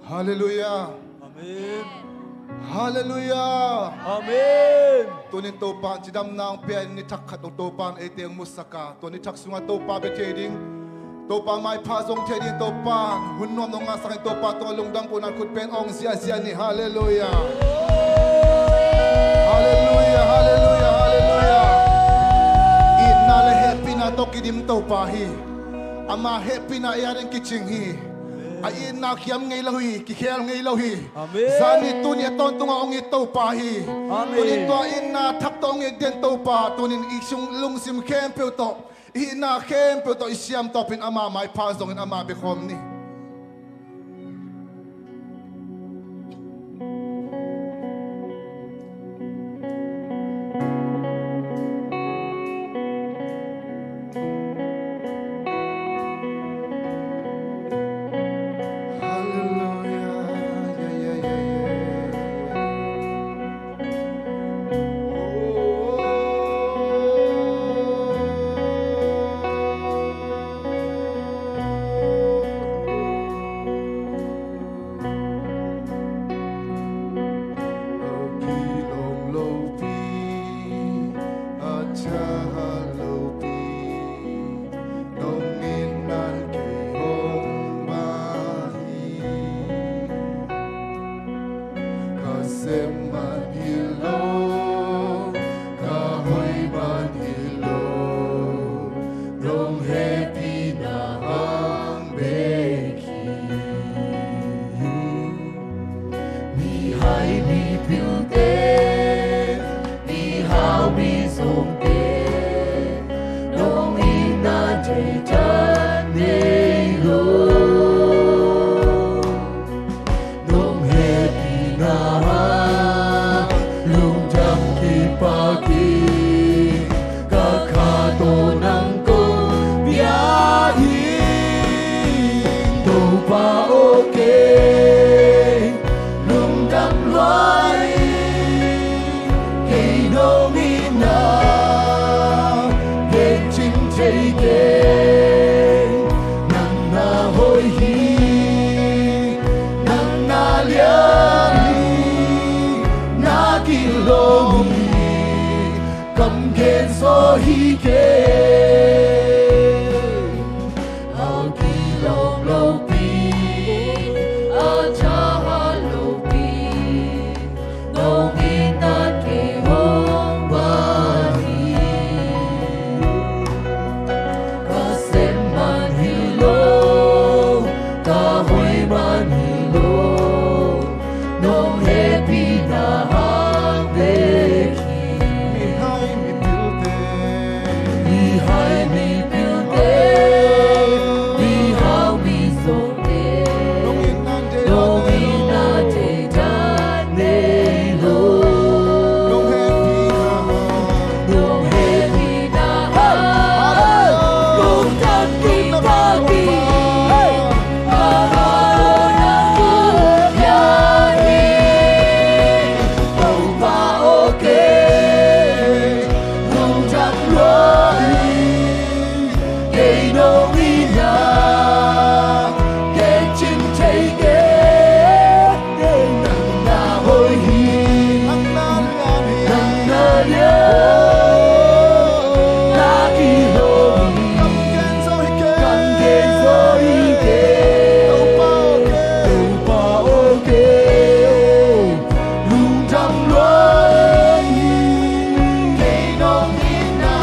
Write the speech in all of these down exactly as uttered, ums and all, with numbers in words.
Halleluiah. Amen. Halleluiah. Amen. Tunin Topa in cidamna hong pia in, ni thak khat hong Topa in eite hong musak a, tua ni thak sungah Topa bia thei ding, Topa maipha zong thei ding, Topa hun nuam nong ngahsak in, Topa tungah lungdam kohna khut pen awng ziahziah ni. Halleluiah. Halleluiah, halleluiah, halleluiah. Itna le hehpihna tawh kidim Topa hi. Ama hehpihna ei adingin kicing hi. A itna kiam ngei lo hi, kikhel ngei lo hi. Amen. Zani tuni a tawntungah hong it Topa hi. Amen. Tuni tua itna thak tawh hong it den Topa, tunin i sung lungsim khempeuh tawh, i itna khempeuh tawh i siam tawpin ama maipha zongin ama bia khawm ni. Ka sem man hi lo, ka hoih man hi lo, nong hehpihna hang bek hi. Mihai mipilte, mihau mizawngte, nong itna thei dan nei lo. Nong hehpihna lungdam kipak in, ka kha tawh nang kong bia hi. Topa aw, kei lungdam lua ing, kei nong itna gen cing thei kei. Nang na hoih hi, nang na lian hi, na kilawm hi, kam gen zaw hi kei. A kilawm lopi, a thahat lopi, nong itna kei hong man hi. Ka sem man hi lo, ka hoih man hi lo, nong hehpihna hang bek hi. Mihai mipilte, mihai mipilte, mihau mizawngte, nong itna thei dan nei lo. Nong hehpihna, nong hehpihna, lungdam kipak in, ka kha tawh nang kong bia hi. Topa aw, kei lungdam lua ing, kei nong itna gen cing thei kei. Nang na hoih hi, nang na lian hi, nang na lian, na kilawm hi, kam gen zaw hi kei, kam gen zaw hi kei. Topa aw, kei, Topa aw, kei lungdam lua ing, kei nong itna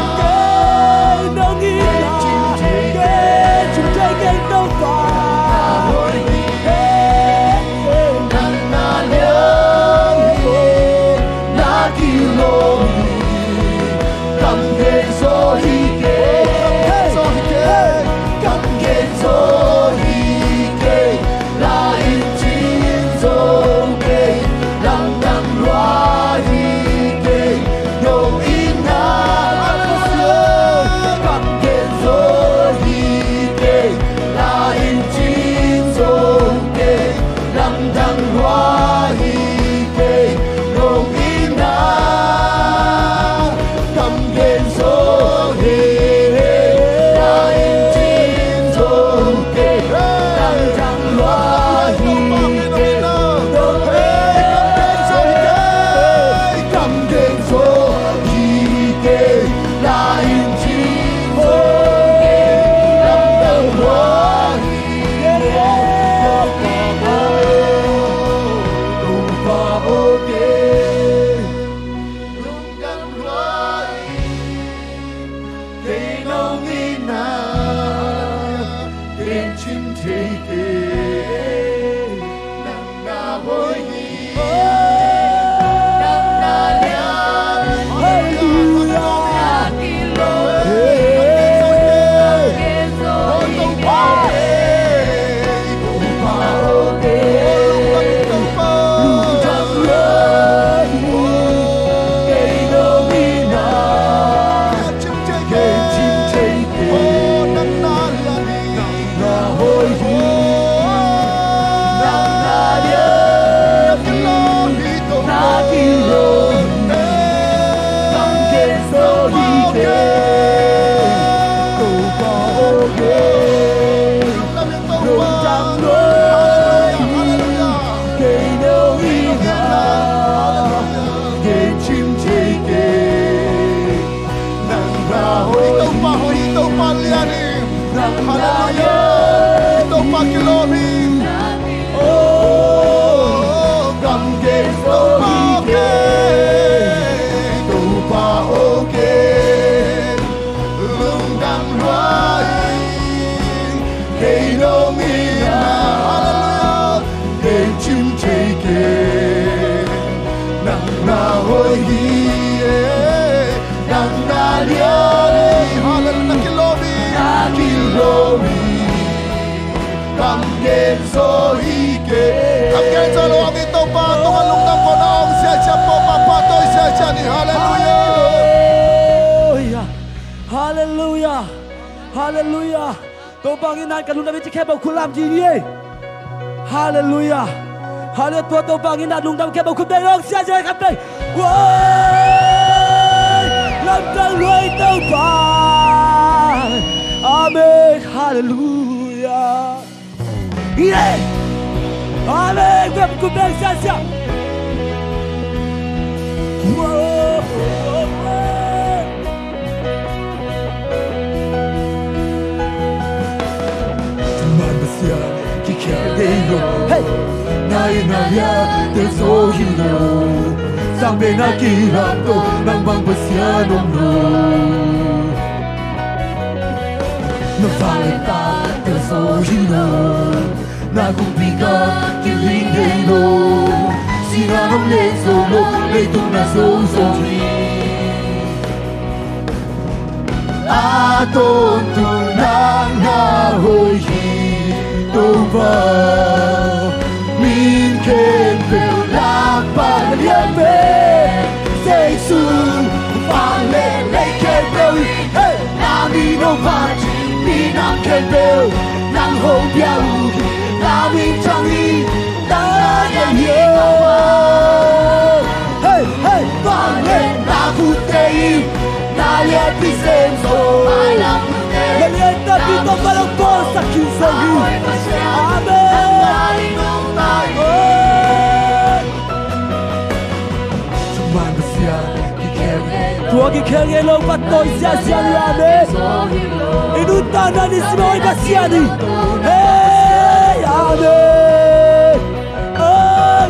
Aw, hi Topa lian hi. Halleluiah. Hi Topa kilawm hi. Aw, kam gen Topa aw gen. Topa aw gen. Lungdam lua hi. Kei nong in a. Halleluiah. Kei cim thei kei. Nang na hoih hi e. Nang na lian hi. Halleluiah. Na kilawm hi. Na kilawm hi. Kam gen zaw hi kei. Kam gen zaw lo, a mi Topa tungah lungdam kawmna hong siasia, Topa pahtawi siasia ni. Halleluiah. Halleluiah. Halleluiah. Halleluiah. Topa hong itna in ka lungdam hi ci khempeuh khut lam dih ni. Halleluiah. Halleluiah. Tua Topa hong itna lungdam khempeuh khut beng hong siasia khempeuh. Woi! Lamdang lua hi Topa. Amen. Halleluiah. Amen. Khut beng siasia. Woi! Thuman Pasian kikhel ngei lo. Hei! Na itna lian tel zaw hi lo. Sang pen a kilam tawh nang bang Pasian om lo. Na vanglian tang tel zaw hi lo. Na kumpi gam kiling ngei lo. Sihna nong len zo lo. Leitung na zo zo hi. A tawntung nang na hoih hi Topa. Min khempeuh lakpang lian pen Jesu. Vanglian lei khempeuh in, hey! Na min hong phat hi. Minam khempeuh nang hong pia uh hi. Na min thang hi. Nang na lian hi Topa. Hei, hei! Vanglian na khutte in na lianpi sem zaw. Na lian takpi Topa hong bawlsak khin zaw hi. Amen. Hei! Thuman Pasian kikhel ngei lo. Tua kikhel ngei lo pahtawi siasia ni. Amen. I nuntakna nisim a hoih Pasian hi. Hei, amen. Amen.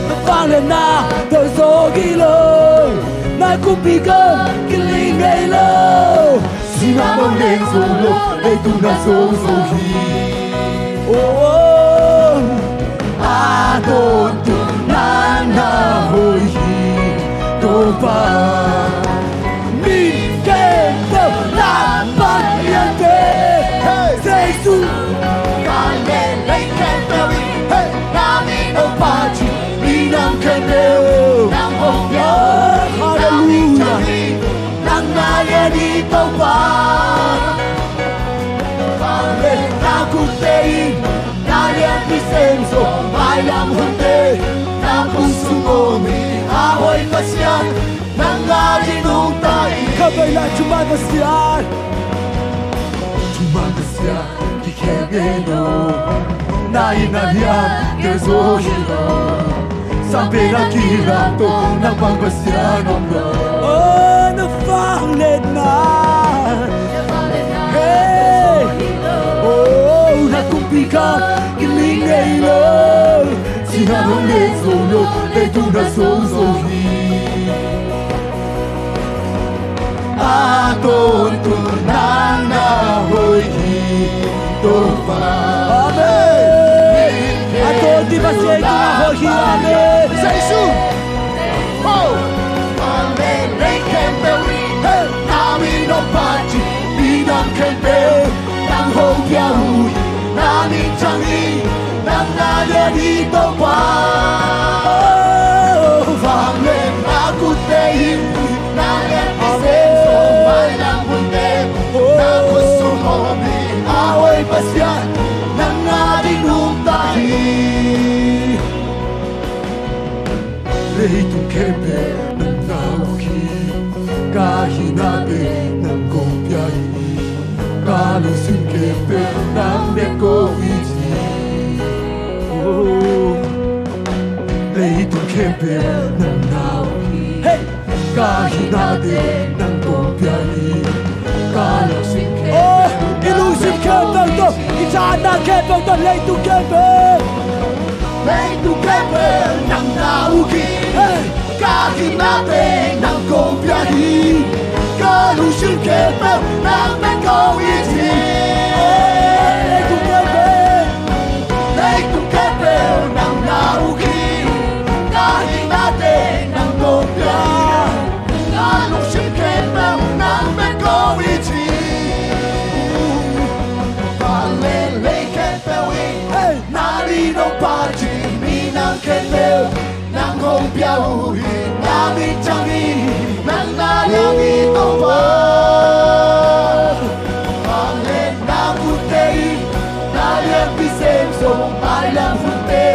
Na vanglian na tel zaw hi lo. Na kumpi gam kiling ngei lo. Sihna nong len zo lo. Leitung na zo zo hi. Oh, oh. A tawntung nang na hoih hi Topa. Min khempeuh lakpang lian pen, hey! Jesu. Vanglian lei khempeuh in, hey! Na min hong phat hi. Minam khempeuh nang hong pia uh hi. Halleluiah. Nang na lian hi Topa. Vanglian na khutte in na lianpi sem zaw. Mailam hunte na kong sung om hi. A hoih Pasian, nang ading nungta hi. Khatvei lai, Thuman Pasian. Thuman Pasian kikhel ngei lo. Na itna lian tel zaw hi lo. Sang pen a kilam tawh nang bang Pasian om lo. Oh, na vanglian na. Hey! Oh, na kumpi gam kiling ngei lo. Sihna nong len zo lo. Leitung na zo zo hi. A tawntung nang na hoih hi Topa. Amen. A tawntung Pasian tungah hoih hi. Amen. Jesu. Oh. Amen. Lei khempeuh in, hey! Na min hong phat hi. Minam khempeuh nang hong pia uh hi. Na min thang hi. Nang na lian hi Topa. Vanglian na khutte in na lianpi sem zaw. Mailam hunte na kong sung om hi. A hoih Pasian, nang ading nungta hi. Leitung khempeuh nang na uk hi. Ka hihnate nang kong pia hi. Ka lungsim khempeuh nang bek ko hi ci. Oh. Leitung khempeuh nang na uk hi. Hey! Ka hihnate nang kong pia hi. Ka A na khempeuh tawh leitung khempeuh, leitung khempeuh nang na uh hi. Hey! Ka hingnate nang kong pia hi. Ka lungsim khempeuh nang bek kong it hi. Hey! Leitung khempeuh, leitung khempeuh nang na uh hi. Ka hingnate nang kong pia hi. Ka lungsim khempeuh nang bek kong it hi. Van le lei khempeuh in, hey, na min hong phat hi. Minam khempeuh nang hong pia uh hi. Na min ciang hi, nang na lian hi Topa. Van le na khutte in na lianpi sem zo, mailam hunte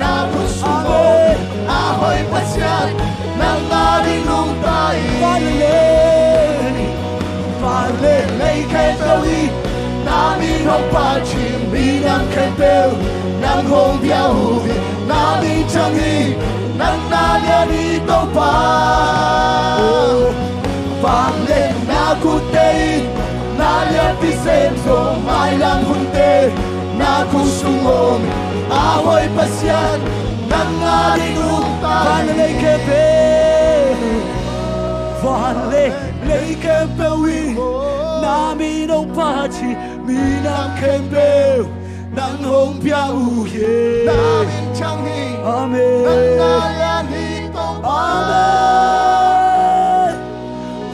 na khut sung om hi. A hoih Pasian, nang a ding nungta hi. Van le lei, van le lei khempeuh in na min hong phat hi. Minam khempeuh nang hong pia uh hi. Na min ciang hi, nang na lian hi Topa. Van le na khutte in na lianpi sem zo, mailam hunte na khut sung om hi. A hoih Pasian, nang a ding nungta hi. Van le lei khempeuh, van le lei khempeuh in na min hong phat hi. Minam khempeuh nang hong pia uh hi. Na min ciang hi. Amen. Nang na lian hi Topa. Amen.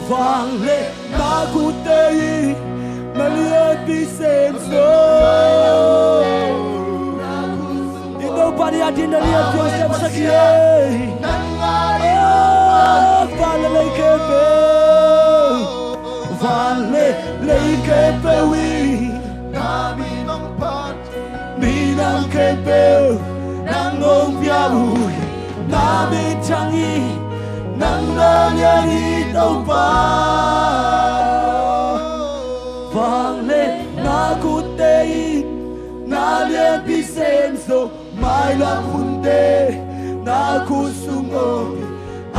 Van le na khutte in na lianpi sem zo. I Topa ni a ding na lianpi hong semsak hi. Nang a ding, oh, van le lei khempeuh, van le lei khempeuh in na min hong phat, minam khempeuh nang hong pia uh hi. Na min ciang hi, nang na lian hi Topa. Van le na khutte in na lianpi sem zo, mailam hunte na khut sung om hi.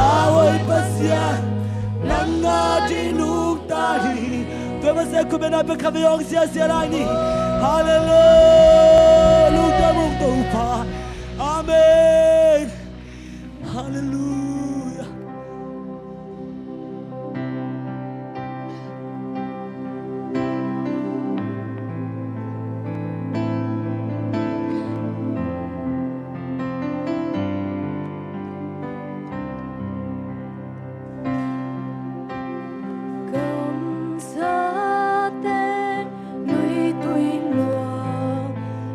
A hoih Pasian, nang a ding nungta hi. Tua Pasian khut bengna pia khat vei hong ziahziah lai ni. Halleluiah. Lungdam ung Topa. Amen. Halleluiah. Kamsate nuitui lua,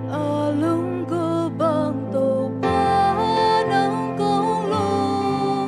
a lungkul bang Topa nang kong lua.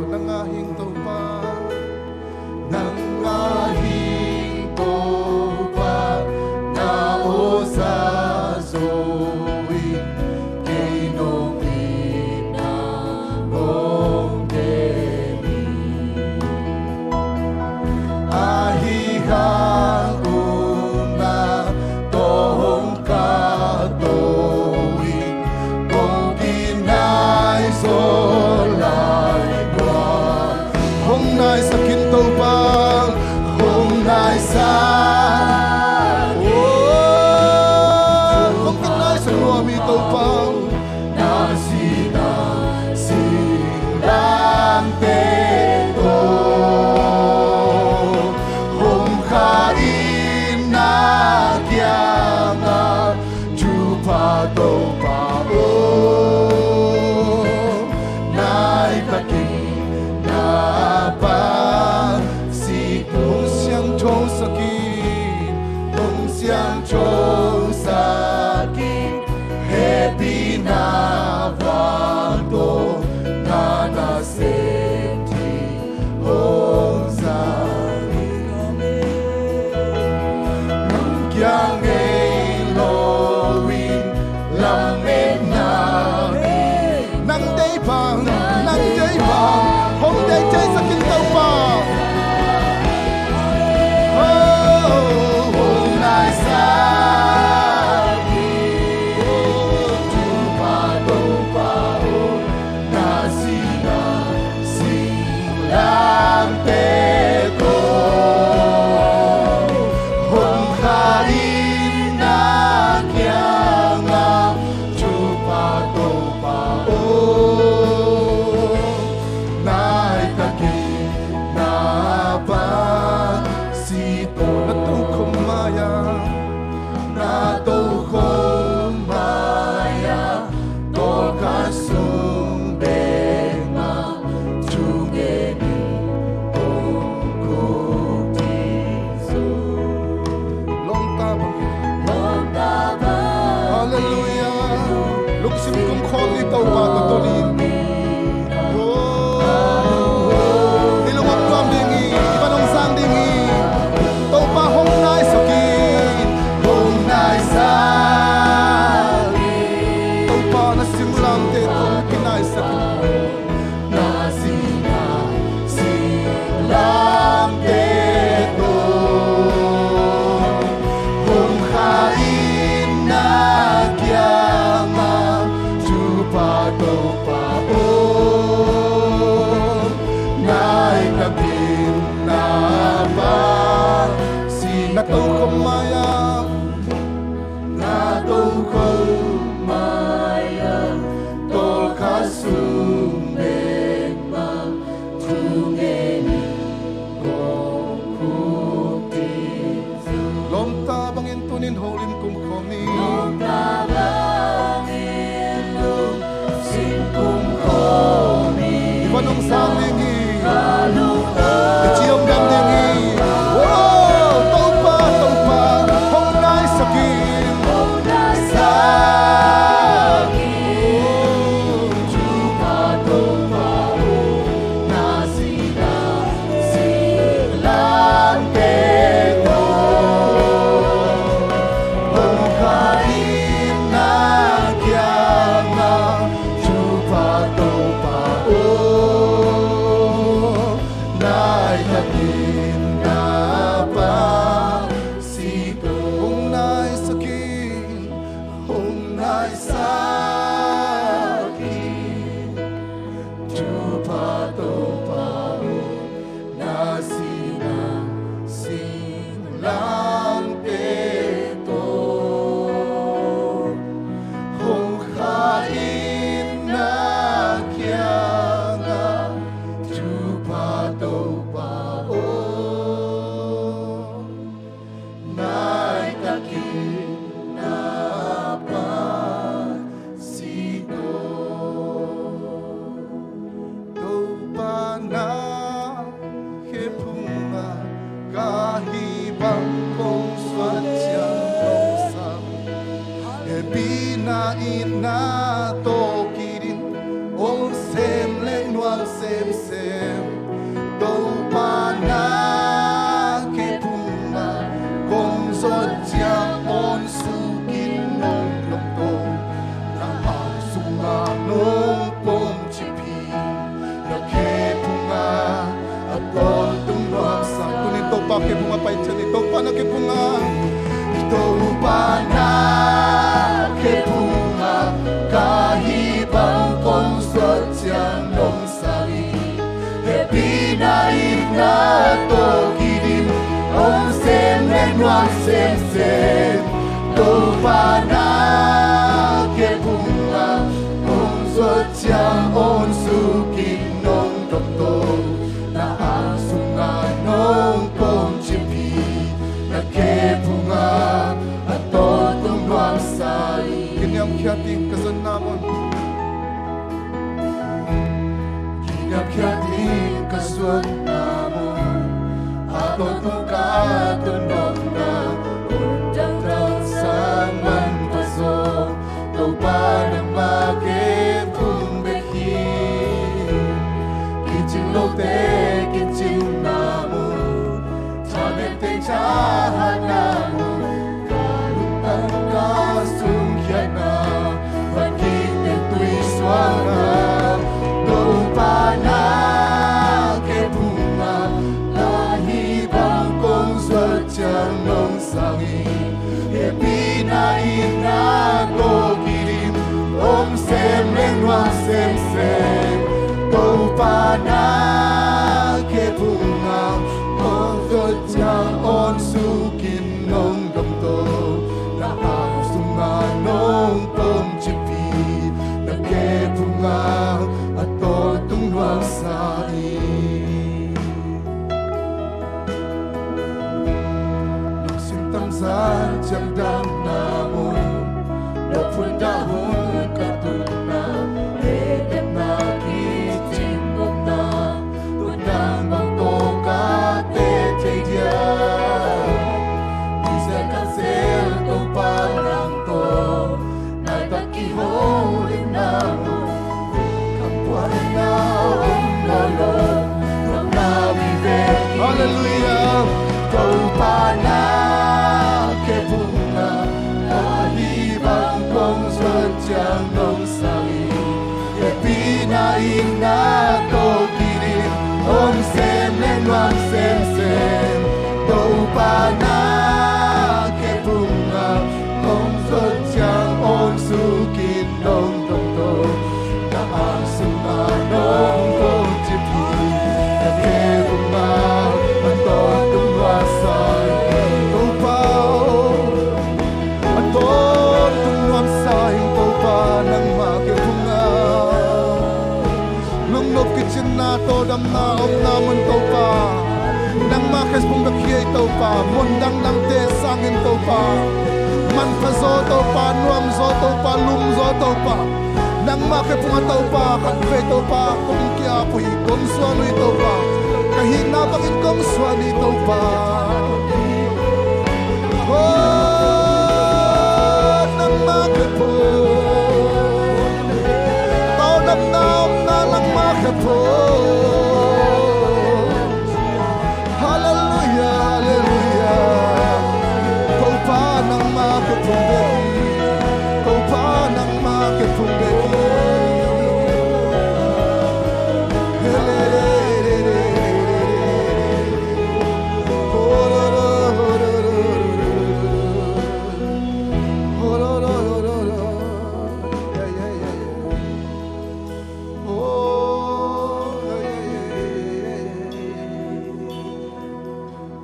Nang nga hi ing Topa. Nang nga hi ing Topa, na aw za zo ing, kei nong itna hong deih hi. Ahi hang upna tawh hong ka to ing, kong kinai zo lai bua. Hong naisak in Topa, hong naisak. Oh, hong kinaisak nuam hi Topa. Na sihna singlamteh tawh hong kha in, na kiangah thupha Topa aw. Nai takin na pasiat, hong siangthosak in, hong siangthosak in. Hehpihna vang tawh na nasem ding hong zang hi. Nang kiang ngei lo-in lametna, nang deih bang, nang deih bang hong deih theisak in Topa. Oh, hong naisak in, thupha Topa aw. Na sihna singlamteh tawh hong kha in, na kiangah thupha Topa aw. Nai takin na pasiat, na tokhom mai-ah, na tokhom mai-ah, tawlkhat sung bek mah thungen in, kong khuk ding zaw. Lawmta bang in. Lawmta bang in. Hallelujah. Lungsim kumkhawm ni Topa tawh tuni-in. Oh. I lung hong tuam ding hi, i van hong zang ding hi. Topa hong naisak in, hong naisak in. Topa na singlamteh tawh hong kinaisak in. Na sihna singlamteh tawh hong kha in, na kiangah thupha Topa aw. Nai takin na pasiat, na tokhom mai-ah, na tokhom mai-ah, tawlkhat sung bek mah thungen in, kong khuk ding zaw. Lawmta bangin tuni-in holim kumkhawm ni. Lawmta bangin lungsim kumkhawm ni. I van hong zang ding hi. I ci hong dam ding hi. Oh, Topa, Topa, hong naisak in. Hong naisak in. Topa, Topa, na sihna singlamteh tawh hong kha in, na kiangah thupha Topa aw. Nai takin na pasiat, hong naisak in, hong naisak in. Thupha Topa aw, na sihna singlamteh tawh hong kha in, na kiangah thupha Topa aw. Nai takin na pa Hehpihna itna tawh kidim, om sem le nuam semsem. Topa na khe phungah kong zuat ciang, on sukin nong dom to. Na hang sungah nong pom cip hi. Na khe phungah a tawntung nuamsa. Tunin Topa khe phungah pai ciang ni. Topa na khe phungah, Topa na khe phungah ka hih bang kong zuat ciang nong sang hi. Hehpihna itna tawh kidim, om sem le nuam semsem. Topa na khe phungah kong zuat ciang, on sukin nong dom to. Na hang sungah nong pom cip hi. Na khe phungah a tawntung nuamsa hi. Kiniamkhiat ding ka zuatna mun. Kiniamkhiat ding ka zuatna mun. A tawntung ka tun nopna, un dangdang sang manpha zaw. Topa nangmah khe phung bek hi. Kicing lote kicingna mun, thanemte thahatna mun, ka lungtang ka sungkhiatna, van kik tui suakna. Topa na khe phungah ka hih bang kong zuat ciang nong sang hi. Hehpihna itna tawh kidim, om sem le nuam semsem. Topa na khe phungah kong zuat ciang, on sukin nong dom to. Na hang sungah nong pom cip hi. Na khe phungah a tawntung nuamsa hi. Lungsim tangzan ciang damna mun, lawphun dah hun ka tunna, hehpihna kicing gawpna, tundang bang tawh ka teh thei dia. Israel ka sel Topa nang tawh, nai tak kiholimna mun, kampuanna om nawn lo, nuamna vive. Hallelujah. Topa na khe phungah ka hih bang kong zuat ciang nong sang hi. Hehpihna itna tawh kidim, om sem le nuam semsem. Topa na khe phungah kong zuat ciang, on sukin nong dom to. Na hang sungah nong pom cip hi. Na khe phungah a tawntung nuamsa hi. Topa aw, a tawntung nuamsa hi. Topa nangmah khe phungah lungnop kicinna, tawldamna omna mun Topa, nangmah khe phung bek hi ei Topa. Mun dangdangte sangin Topa, manpha zaw Topa, nuam zaw Topa, lum zaw Topa, nangmah khe phungah Topa, khatvei Topa kong ki-ap uh hi, kong suan uh hi Topa. Ka hihna bangin kong suan hi Topa. Oh, nangmah khe phung, tawldamna omna nangmah khe phung. Hallelujah, hallelujah. Topa nangmah khe phung bek hi. Topa nangmah khe phung bek hi.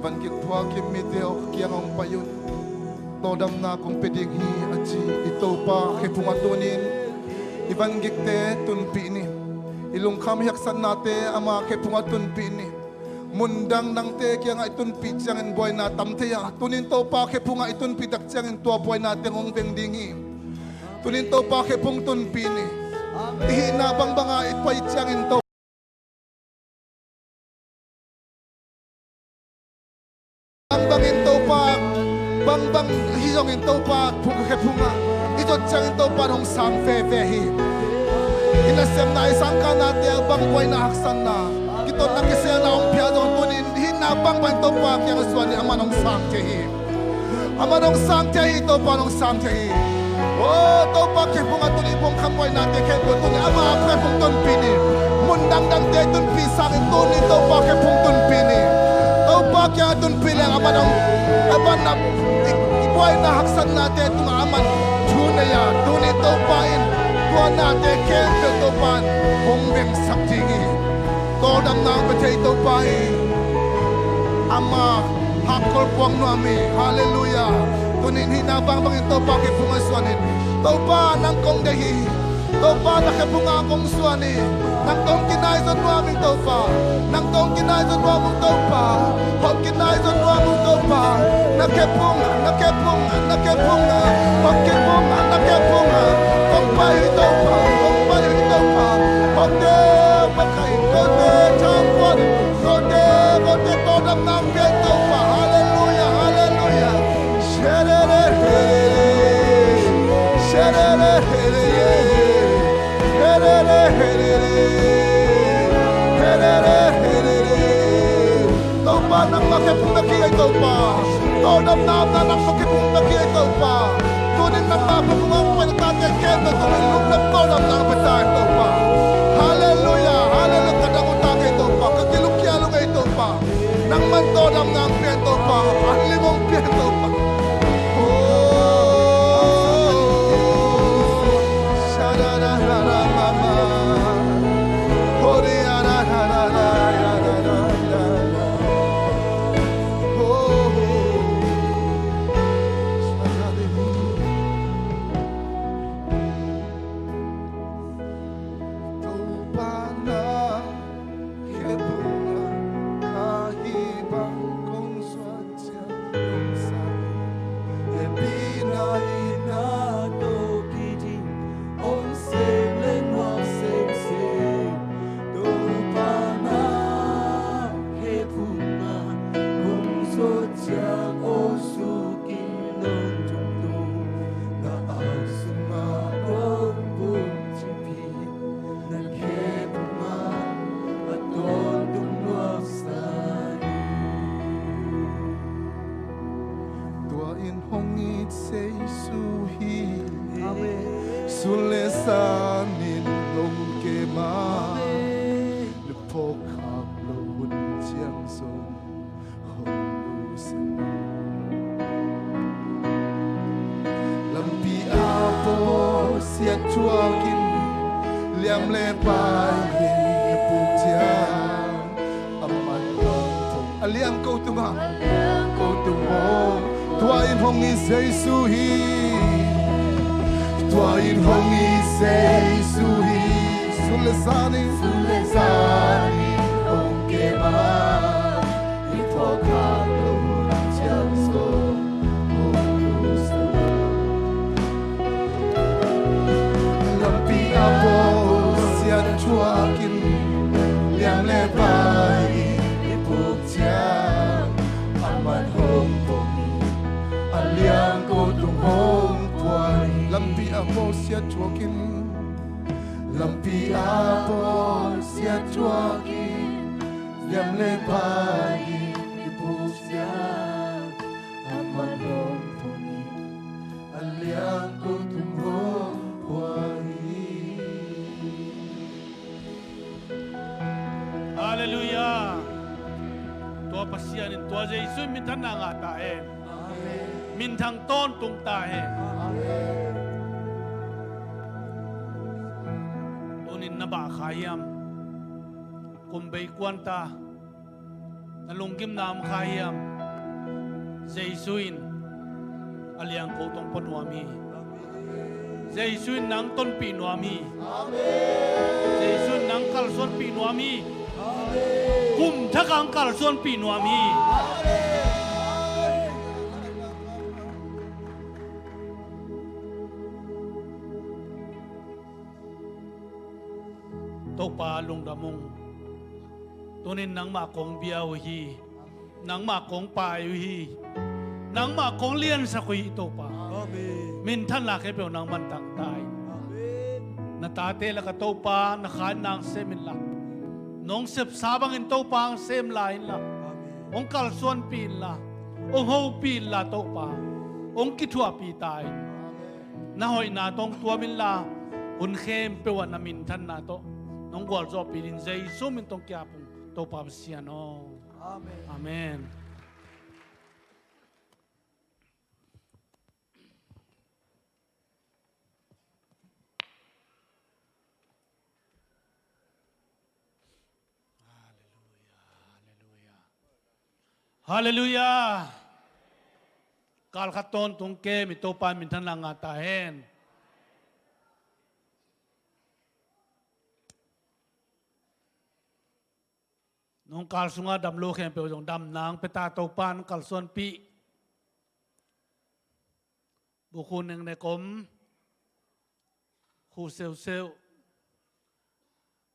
Van kik phuak kim mite aw, ka kiang hong pai un. Tawldamna kong pia ding hi a ci i Topa khe phungah tunin i van kikte tunpih ni. I lungkham i haksatnate ama khe phungah tunpih ni. Mun dangdangte kiangah i tunpih ciangin buaina tam thei a, tunin Topa khe phungah i tunpih tak ciangin tua buaina teng hong veng ding hi. Tunin Topa khe phung tunpih ni. I hihna bangbanga i pai ciangin Topa bangbangin Topa, bangbang hi zongin Topa phung khe phungah i Ciangin Topa in hong sang veve hi. I nasemna, i sangkahnate ah bang buaina, haksatna, kitotna, kiselna hong pia zong, tuni in hihna bangbang Topa kiang suan in, aman hong sang thei hi. Aman hong sang thei hi, Topa in hong sang thei hi. O Topa, khephung a tuni bang khamuainate khempeuh tuni ama khephung tonpih ni. Mun dangdangte tonpih sangin tuni Topa khephung tonpih ni. Topa kiang tonpih leng aman hong, aman a i, i buaina, haksatnate tungah aman thu nei a, tuni Topa in tua nate khempeuh Topa in hong vengsak ding hi. Tawldamna hong pia thei Topa hi. Ama hakkol puak nuam hi. Halleluiah. Tuni in hihna bangbangin Topa khephung ah suan in. Topa nang kong deih hi. Topa na khephung ah kong suan hi. Nang tawh kinaizon nuam ing Topa. Nang tawh kinaizon nuam ung Topa. Hong kinaizon nuam ung Topa. Na khephung, na khephung, na khephung, hong khephung, na khephung, hong pai hi Topa. Hong pai hi Topa. Hong te makaih, hong te thangkuan, hong te, hong te tawldamna hong pia hi Topa. Halleluiah, halleluiah. Sherere, sherere, sherere. Topa, nangmah khephung na ki ei Topa. Tawldamna omna nangmah khephung na ki ei Topa. Tunin nangmah khephung hong pai na tate khempeuh tungah lungdam tawldamna hong pia ta ei Topa. Halleluiah, halleluiah. Ka dang uh ta kei Topa, ka kilungkia lung ei Topa. Nangman tawldamna hong pia in Topa, an lim hong pia in Topa. Oh, sha-da-da-da-da-ma-ma. Ho-di-ya-da-da-da-da-ya-da-da-da-da. Oh, sha-da-di-di. Topa na khephung ah ka hih bang kong suan ciang hong sa, hehpihna itna tawh kiding hong sem le nuam semsem. Topa na khephung ah kong suan ciang hong suk in hong tungtung, na au sung ah kong pum cih na khephung ah a tawntung nuamsa hi. Tua in hong it Jesu hi. Amen. Sun le zan in hong kem a. Amen. Na phawk khak loh hun ciang zong hong nusia. Lampi a pawlsiat thuakin liam le pai in i puk ciang, amah hong pawng. A liang ko tungah, ko tung hong. Tua in hong it Jesu hi. Tua in hong it Jesu hi. Sun le zan in, sun le zan in hong kem a. I phawk khak loh hun ciang zong hong nusia. Lampi a pawlsiat thuakin liam le pai in i puk ciang, amah hong pawng in, a liang ko tung hong pua hi. Lampi a pawlsiat thuakin, lampi a pawlsiat thuakin liam le pai in i puk ciang, amah hong pawng in, a liang ko tung hong pua hi. Halleluiah. Tua Pasian in, tua Jesu in minthanna ngah ta hen. Amen. Minthang tawntung ta hen. Amen. Tunin na bah kha hiam? Kum bei kuan ta. Na lunggimna om kha hiam? Jesu in a liang ko tong pua nuam hi. Jesu in nang tonpih nuam hi. Jesu in nang kalsuanpih nuam hi. Kum thak ah kalsuanpih nuam hi. Topa lungdam ung. Tunin nangmah kong bia uh hi. Nangmah kong pai uh hi. Nangmah kong liansak uh hi Topa. Amen. minthanna khempeuh nangman tangta in. Amen. Na tate lakah Topa na kha in nang sem inla, nong sepsa bangin Topa hong sem lai inla, amen, hong kalsuanpih inla, hong hopih inla Topa, hong kithuahpih ta in. Amen. Na hoihna tawh hong tuam inla, hun khempeuh ah na minthanna tawh nong gualzawhpih ding Jesu min tawh hong ki-ap ung Topa Pasian aw. Amen. Amen. Halleluia, halleluia. Halleluia. Kal khat tawntung kem i Topa in minthanna ngah ta hen. Nong kal sunga dam lo khempeuh zong damna hong pia ta, Topa in kalsuanpih. Bukhu neknek om, khu seuseu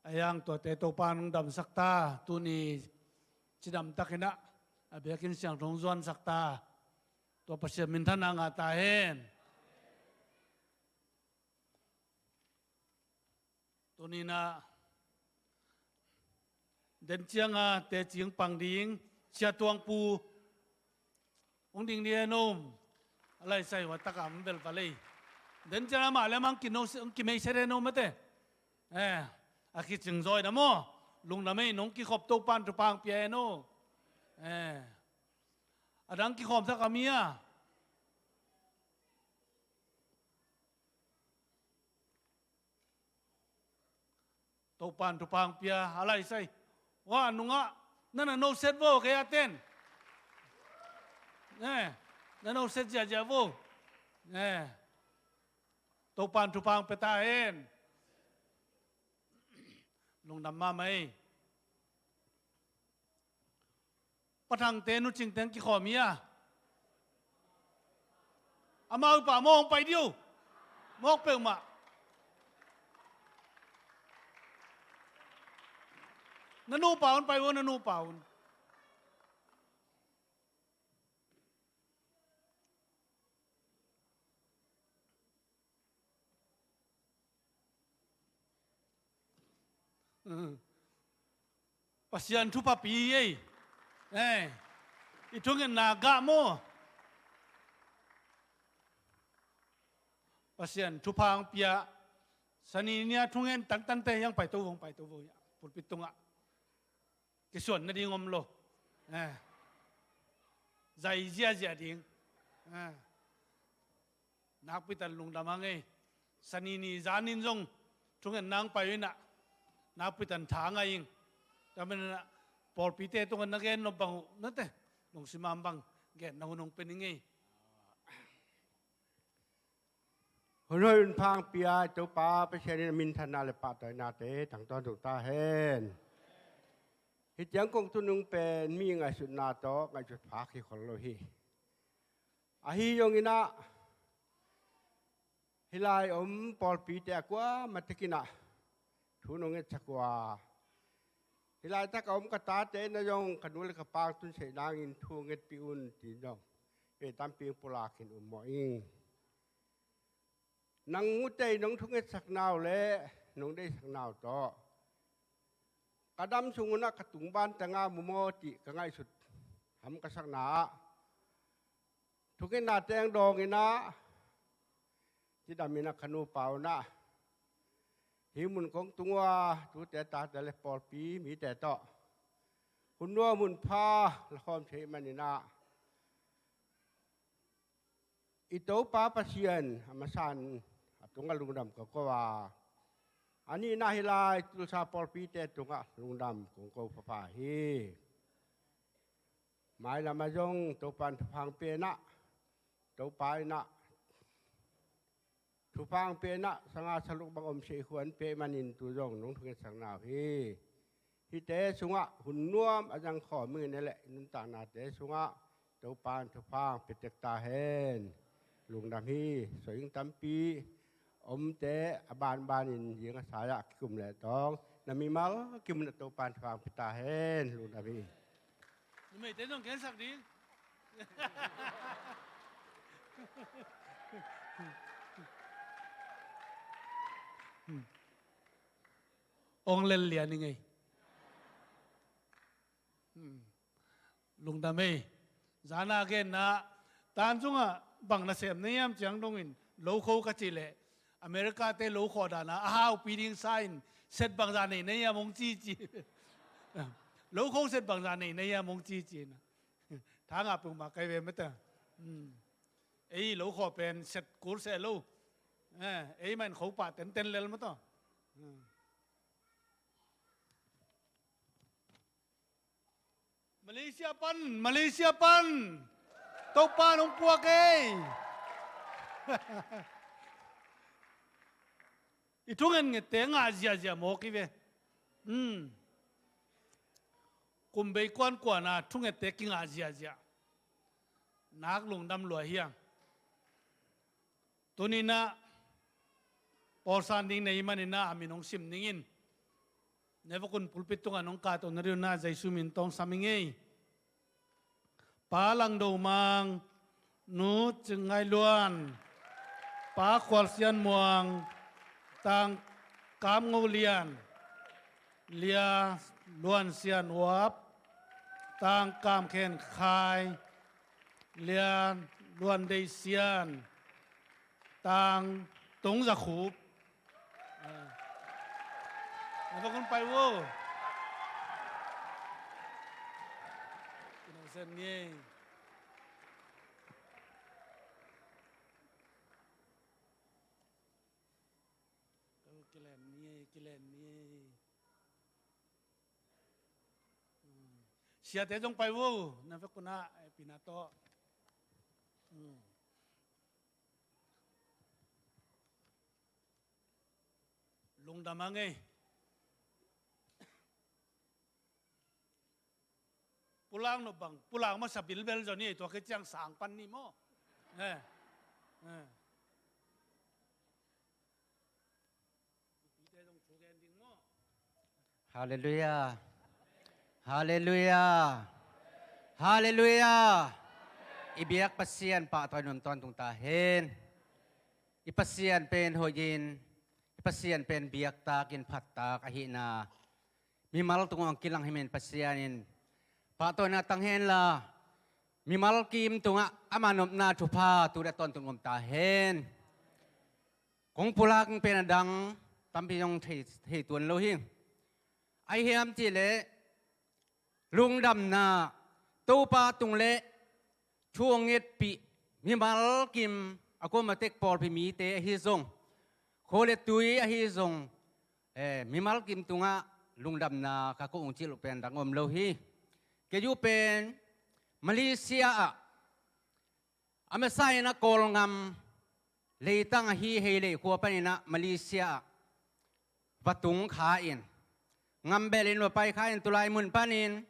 a, yang tuate Topa in hong damsak ta, tuni cidam takin ah a biakinn siangtho hong zuansak ta. Tua Pasian minthanna ngah ta hen. Tuni in ah den ciang a teci hong pang ding Sia Tuang Pu hong ding ding hen aw. A laisai hua tak a hong belval ei. Den ciang amah le amah hong kino, hong kimeisiat hen aw mate. Eh, a kicing zaw in ah maw, lungdam ei, nong kikhop Topa in thupha hong pia hen aw. Eh, a dang kikhawmsak a mi a Topa in thupha hong pia a laisai. Wa, nungah na na noset vo, kei a ten. Eh, na noset ziahziah vo. Eh, Topa in thupha hong pia ta hen. Lungdam mahmah ei. Pa Thangte nu Cingte hong kikhawm hi a. Amau pa mawk hong pai dih uh. Mawk peuhmah. Na nupa un pai uh, na nupa un. Pasian thupha pi ei. Eh, i thungetna gah maw, Pasian thupha hong pia. Sani ni a thungen tangtangte hiang paito vong, paito vong hiang pulpit tungah. Kisuan nading om lo. Eh. Zai ziahziah ding. Eh. Nakpi tan lungdam hang ei. Sani ni zanin zong thungetna hong pai uh in ah, nakpi tan tha ngai ing. Tua manin ah pawlpite tungah na gen nop bang uh nate, lungsim a om bang genna hun hong pia ning ei. Hun hoih hun pha hong pia i Topa Pasian in a minthanna le pahtawinate tangtawn tung ta hen. Hih ciang kong tun nung pen mi ngaihsutna tawh ngaihsut phak hi khol lo hi. Ahi zongin ah hih lai om pawlpite a kuamah tekin ah thu nong ngetsak uh a, hih laitak a om ka tate in ah zong ka nu le ka pa tun theih nangin thu ngetpih un, tiin zong ei tampi pulakin um mawh ing. Nang ute in nong thungetsakna uh le nong deihsakna uh tawh ka dam sung un ah ka tungban tangah mu maw cih ka ngaihsut ham ka sakna ah, thungetna teng dawngin ah cidam in ah ka nupa un ah hih mun kong tung uh a, tute tate le pawlpi mite tawh hun nuam hun pha lakhawm thei manin ah, i Topa Pasian a masa in a tungah lungdam ka ko a, a nihna hih lai Tulsa pawlpite tungah lungdam kong ko pha hi. Mailam ah zong Topa in thupha hong pia in ah, Topa in ah thupha hong pia in ah sanga saluk bang om seh i khuan pia manin tu zong nong thungetsakna uh hi. Hihte sungah hun nuam a zangkhawm ing in ah le i nuntaknate sungah Topa in thupha hong pia tek ta hen. Lungdam hi. Sawing tampi omte a banbanin zing a sai-ah kikum leh tawng na mimal kimun ah Topa in thupha hong pia ta hen. Lungdam hi. Numeite zong gensak ding. Ong lel lian i ngei. Lungdam ei. Zana genna tan sungah bang nasem na hiam ciang dongin lokho ka cih leh America te lokho dana a haupi ding sa in set bangza nei na hiam hong cici. Lokho set bangza nei na hiam hong cici na. Thangah peuhmah kai ve mata. Ei lokho pen set kur seh lo. Ei main khopah tenten lel mata. Malaysia pan, Malaysia pan. Topa nong puak ei. I thungen ngette ngah ziazia mawk i ve. Kumbei kuankuana thungette kingah ziazia. Nak lungdam lua hiang. Tuninah pawlsan ding nei maninah a min hong sim ningin. Nevakun pulpit tungah nong kahto na riunah Jesu min tawng sam i ngei. Pa Langdo Mang, Nu Cing Ngai Luan, Pa Khual Sian Muang, Tang Kam Ngo Lian, Lia Luan Sian Uap, Tang Kam Khen Khai, Lia Luan Dei Sian, Tang Tung Za Khup. Na va kun pai vo. Kilen ni ei. Kilen ni ei. Siate zong pai vo. Na va kunah pina tawh. Lungdam a ngei. Pulak no bang pulak masa bilbel zaw ni ei, tua kei ciang sang pan ni maw? Halleluiah. Halleluiah. Halleluiah. I biak Pasian pahtawi nuntawn tung ta hen. I Pasian pen hoihin, i Pasian pen biaktakin phattak ahihna mimal tungah hong kilang himen Pasian in pahtawina tang henla, mimal kim tungah ama nopna thupha tu le tawntung om ta hen. Kong pulak pen a dang tampi zong thei, thei tuan lo hi. Ahi hiam cihleh lungdamna Topa tung le thu hong ngetpih mimal kim a kuama tek pawlpi mite ahi zong, khua le tui ahi zong, eh, mimal kim tungah lungdamna ka ko ung cih lo pen dang om lo hi. Kei uh pen Malaysia ah a masa in a Kawlngam leitang ahi Heilei khua paninah Malaysia ah va tung kha in, ngambel in va pai kha in, tulai mun panin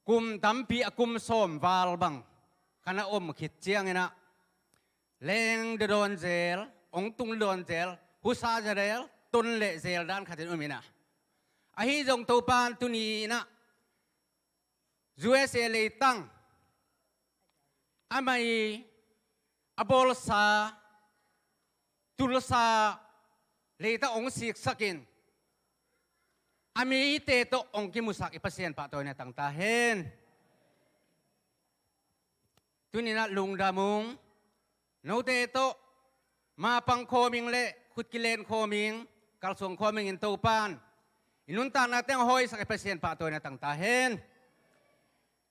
kum tampi a kum sawm val bang kha na om khit cianginah leng dadawn zel, ong tung dadawn zel, husa zel, ton leh zel dan khatin om inah, ahi zong Topan tuni inah U S A leitang amah i a bawlsa Tulsa leitang ong siksakin a mite tawh ong kimusak i Pasian pahtawina tang ta hen. Tuninah lungdam ung. Note tawh mapang khawming le khut kilen khawming, kalsuang khawming in Topan i nuntakna teng hawisak i Pasian pahtawina tang ta hen.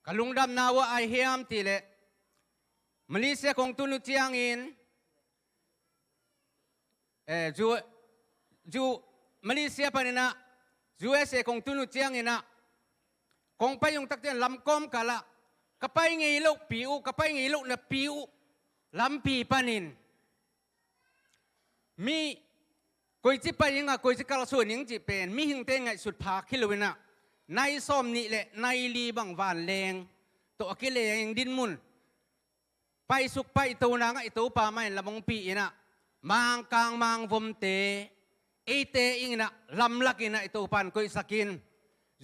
Ka lungdamna uh ah ahi hiam cihleh Malaysia kong tun uh ciangin, eh, zu, zu, Malaysia paninah U S A kong tun uh cianginah kong pai ung takciang lamkawm kalah ka pai ngei lohpi uh, ka pai ngei loh napi uh lampi panin mi koici pai ing a, koici kalsuan ing cih pen mihingte ngaihsut phak hi loinah nai sawm nih le nai li bang vanleng tawh a kileng ing dinmun paisuk paito nangah i Topa mah in lam hong pi inah Mangkang Mangvomte eite inginah lamlak inah i Topan koihsakin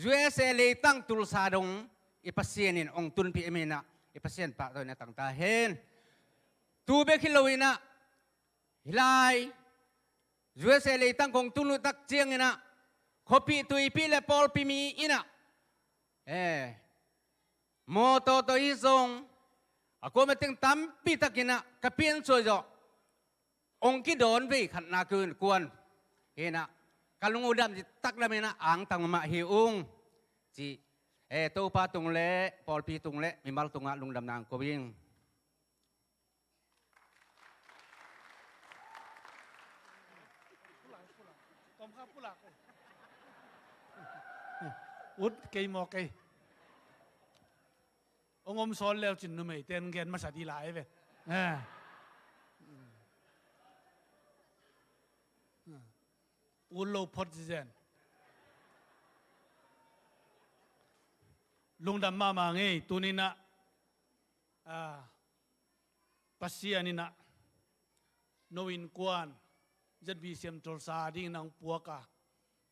U S A leitang Tulsa dong i Pasian in ong tunpih i minah i Pasian pahtawina tang ta hen. Tu bek hi loinah Hih lai U S A leitang kong tun uh tak ciangin ah, khuapi tuipi le pawlpi mi in ah, eh, mawtaw tawh hi zong a kuama teng tampi takin ah ka piansuai zawh hong kidawn vei khatna kuan hi in ah, ka lung uh dam ci tak lamin ah angtang mahmah hi ung ci. Eh, Topa tung le pawlpi tung le mimal tungah lungdamna hong ko ing. Ut kei maw kei? Hong om sawn leu cin numeite hong gen masa dih lai ve. Eh. Ut lo phot zizen. Lungdam mahmah ngei, tuni in ah, ah, Pasian in ah no innkuan Z B C M Tulsa dingin ah hong puak a,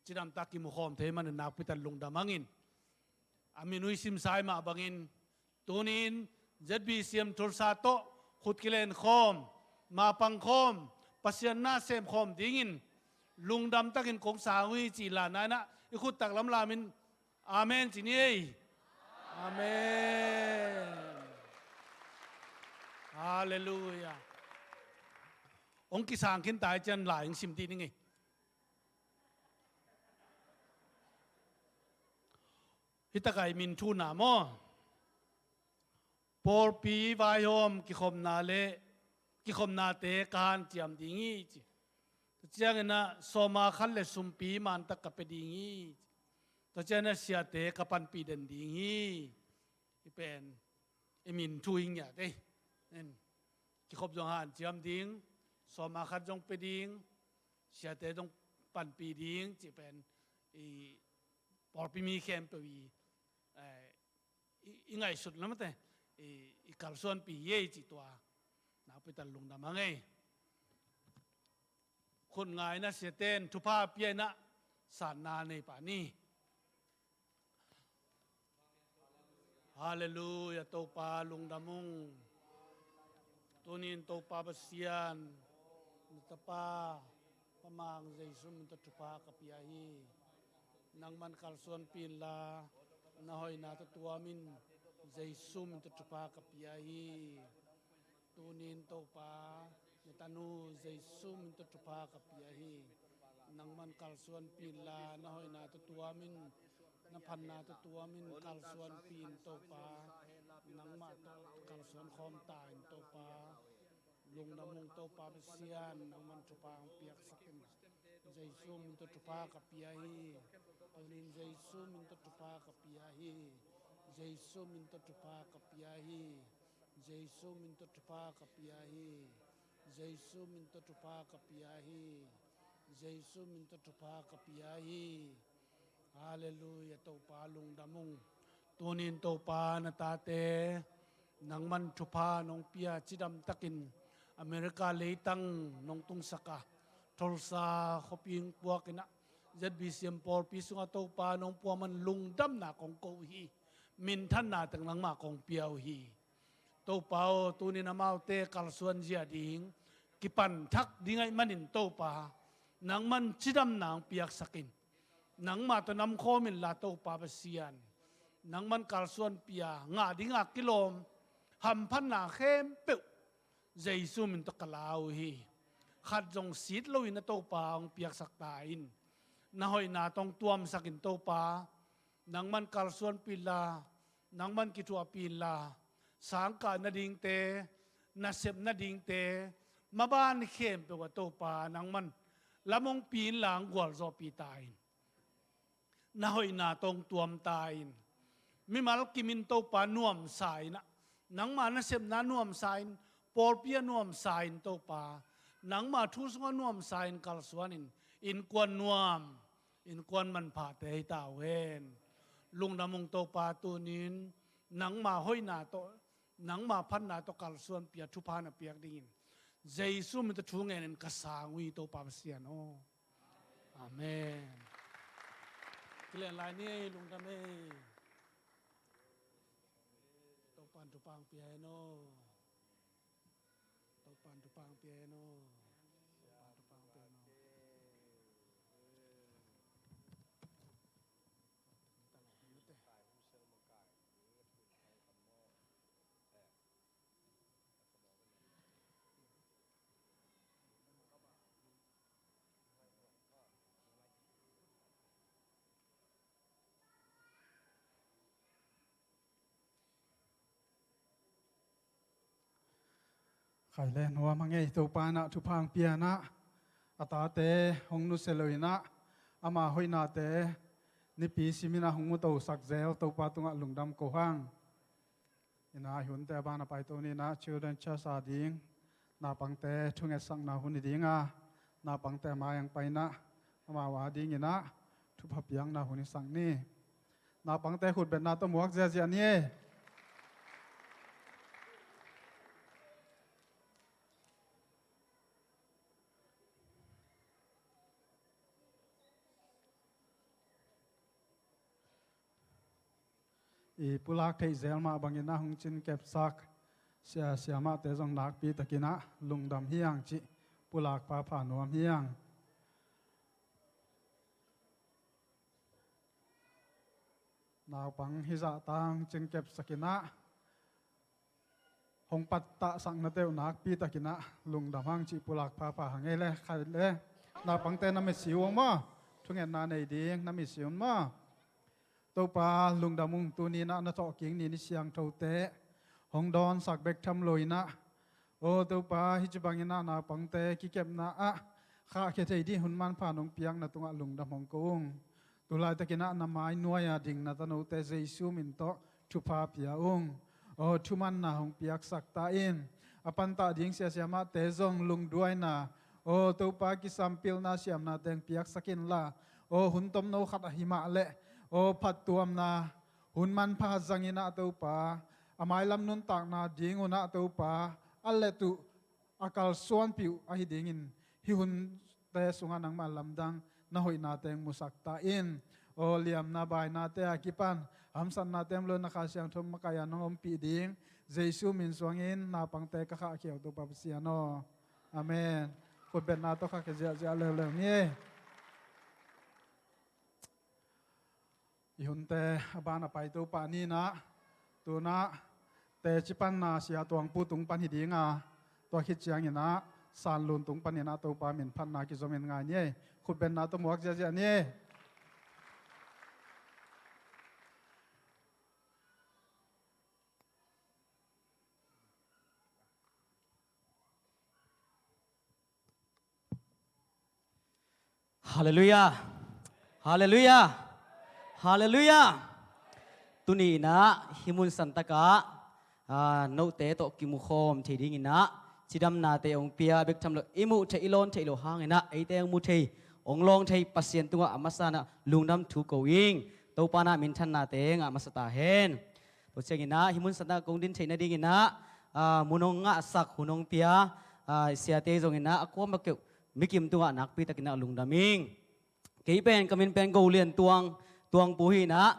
cidamtak kimukhawm thei man in nakpi tak lungdam hang in. A min uh i simsa i mah bangin, tuni in Z B C M Tulsa tawh khut kilen khawm, mapang khawm, Pasian na sem khawm dingin lungdam takin kong sang uh hi cih lahna in ah i khut tak lamlam in, Amen ci ni ei. Amen. Halleluia. Hong kisang khin ta hi ciang lai hong sim dih ni ngei. Hih tak ah i min thu na maw? Pawlpi vaihawm kikhopna le, kikhopnate ka hanciam ding hi ci. Tua ciangin ah sawma khat le sumpi mantak ka pia ding hi ci. Tua ciangin ah siate ka panpih den ding hi. Hih pen i min thu hi ngiat ei. Kikhop zong hanciam ding, sawma khat zong pia ding, siate zong panpih ding cih pen i pawlpi mi khempeuh i, eh, i, i ngaihsut lamte, i, i kalsuanpih hi ei cih tua nakpi tak lungdam hang ei. Khut ngaina siate in thupha pia in ah sanna nei pah ni. Halleluia, Topa lungdam ung. Tuni in Topa Pasian, na tapa Pa Mang Jesu min tawh thupha ka pia hi. Nangman kalsuanpih inla, na hoihna tawh tuam in, Jesu min tawh thupha ka pia hi. Tuni in Topa, na tanu Jesu min tawh thupha ka pia hi. Nangman kalsuanpih inla, na hoihna tawh tuam in, na phatna tawh tuam in kalsuanpih in Topa. Nangmah tawh kalsuan khawm ta in Topa. Lungdam ung Topa Pasian, nangman thupha hong piaksak in. Jesu min tawh thupha ka pia hi. Tuni in Jesu min tawh thupha ka pia hi. Jesu min tawh thupha ka pia hi. Jesu min tawh thupha ka pia hi. Jesu min tawh thupha ka pia hi. Jesu min tawh thupha ka pia hi. Halleluia, Topa lungdam ung. Tuni in Topa na tate, nangman thupha nong pia cidamtakin America leitang nong tungsak a, Tulsa khuapi hong puak in ah, Z B C M pawlpi sungah Topa nong puak man lungdamna kong ko uh hi. Minthanna teng nangmah kong pia uh hi. Topa aw, tuni in amaute kalsuan zia ding, kipan thak ding ahih manin Topa, nangman cidamna hong piaksak in. Nangmah tawh namkhawm inla Topa Pasian, nangman kalsuanpih a, ngah dinga kilawm hamphatna khempeuh Jesu min tawh ka la uh hi. Khat zong sit loin a Topa hong piaksak ta in. Na hoihna tawh hong tuamsak in Topa, nangman kalsuanpih inla, nangman kithuahpih inla, sangkah nadingte, nasep nadingte, maban khempeuh ah Topa nangman lam hong pi inla hong gualzawhpih ta in. Na hoihna tawh hong tuam ta in. Mimal kim in Topa nuamsa in ah, nangma nasepna nuamsa in, pawlpi ah nuamsa in Topa, nangma thu sungah nuamsa in kalsuan in, innkuan nuam, innkuan manphate hi ta uh hen. Lungdam ung Topa, tuni in nangma hoihna tawh, nangma phatna tawh kalsuanpih a, thupha na piak dingin Jesu min tawh thu ngenin ka sang uh hi Topa Pasian aw. Amen. Kilen lai ni ei, lungdam ei. Topa'n thupha hong pia hen aw. Topa'n thupha hong pia hen aw. Khai le nuam a ngei Topa in ah thupha hong pia in ah, a tate hong nusia lo in ah, ama hoihnate nipi simin ah hong mutosak zel Topa tungah lungdam ko hang. In ah i hunte a ban a paito ni in ah Children Church a ding naupangte thungetsakna hun hi ding a, naupangte a mai hong pai in ah amau a ding in ah thupha piakna hun hi sak ni. Naupangte khutbetna tawh muak ziahziah ni. I pulak theih zel mah bangin ah hong cin kepsak sia siamahte zong nakpi takin ah lungdam hi hang cih pulak phapha nuam hi hang. Naupang hizah tang cin kepsak in ah hong pattahsak na teuh nakpi takin ah lungdam hang cih pulak phapha hang ei le khai le. Naupangte na mit si uh ung maw? Thungetna nei ding na mit si un maw? Topa lungdam ung, tuni in ah na thawhkik ni ni siangthote hong dawnsak bek tham lo in ah, aw Topa, hih ci bangin ah naupangte kikepna ah khahkhia thei ding hun manpha nong piakna tungah lungdam hong ko ung. Tulaitakin ah na mai nuai-a ding na tanote Jesu min tawh thupha pia ung. Aw thumanna hong piaksak ta in. A pantah ding sia siamahte zong lungduaina, aw Topa, kisampilna siamna teng piaksak inla, aw hun tomno khat ahi mah leh, aw phattuamna hun manpha zangin ah Topa, a mailam nuntakna ding un ah Topa, a let uh a kalsuanpih uh ahi dingin hih hunte sungah nangmah lamdang na hoihnate hong musak ta in. Aw liamna bainate a kipan hamsatnate om lo na Kha Siangtho makaih a nong ompih ding Jesu min suangin naupangte ka khahkhia uh Topa Pasian aw. Amen. Khutbetna tawh khahkhia ziahziah leuleu ni. I hunte a ban a paito pah ni in ah, tu in ah teci panna Sia Tuang Pu tung pan hi ding a, tua khit ciangin ah San Lun tung panin ah Topa min phatna kizomin ngai ni ei. Khutbetna tawh muak ziahziah ni ei. Halleluiah. Halleluiah. Halleluiah. Tuni in ah hih mun santak ah, aa, note tawh kimukhawm thei ding in ah cidamnate hong pia bek tham lo, i muh theih i lawn theih loh hang in ah eite hong mu thei hong lawng thei Pasian tungah a masa in ah lungdam thu ko ing. Topa in ah minthannate ngah masa ta hen. Tua ciangin ah hih mun santak ah kong din theih nadingin ah, aa, mun hong ngahsak hun hong pia, aa, siate zongin ah a kuama keuh mikim tungah nakpi takin ah lungdam ing. Kei pen ka min pen Go Lian Tuang, Tuang Pu hi in ah,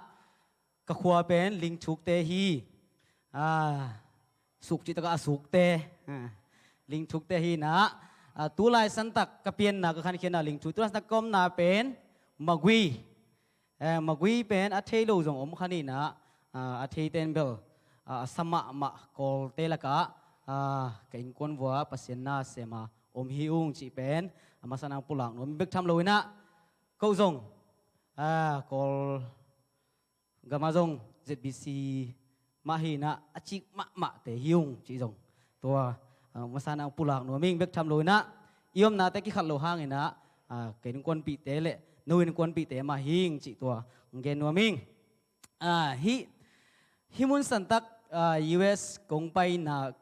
ka khua pen Lingthukte hi. Aa, suk cih takah a sukte, aa, Lingthukte hi in ah, aa, tulai santak ka pianna ka khankhiatna Lingthuk, tulai santak ka omna pen Magui. Eh, Magui pen a thei lo zong om kha ni in ah, ah, a theite in bel, ah, a sa mahmah Kawlte lakah, ah, ka innkuan vua Pasian na sem a om hi ung cih pen a masa in ah pulak nuam ing. Bek tham lo in ah ko zong, ah, Kawl gamah zong Z B C mah hi in ah a cik mahmahte hi ung cih zong tua, ah, masa in ah pulak nuam ing. Bek tham lo in ah i omnate kikhat lo hang in ah, ah, ka innkuanpihte le no innkuanpihte mah hi ing cih tua hong gen nuam ing. Ah, hih, hih mun santak, ah, U S kong paina,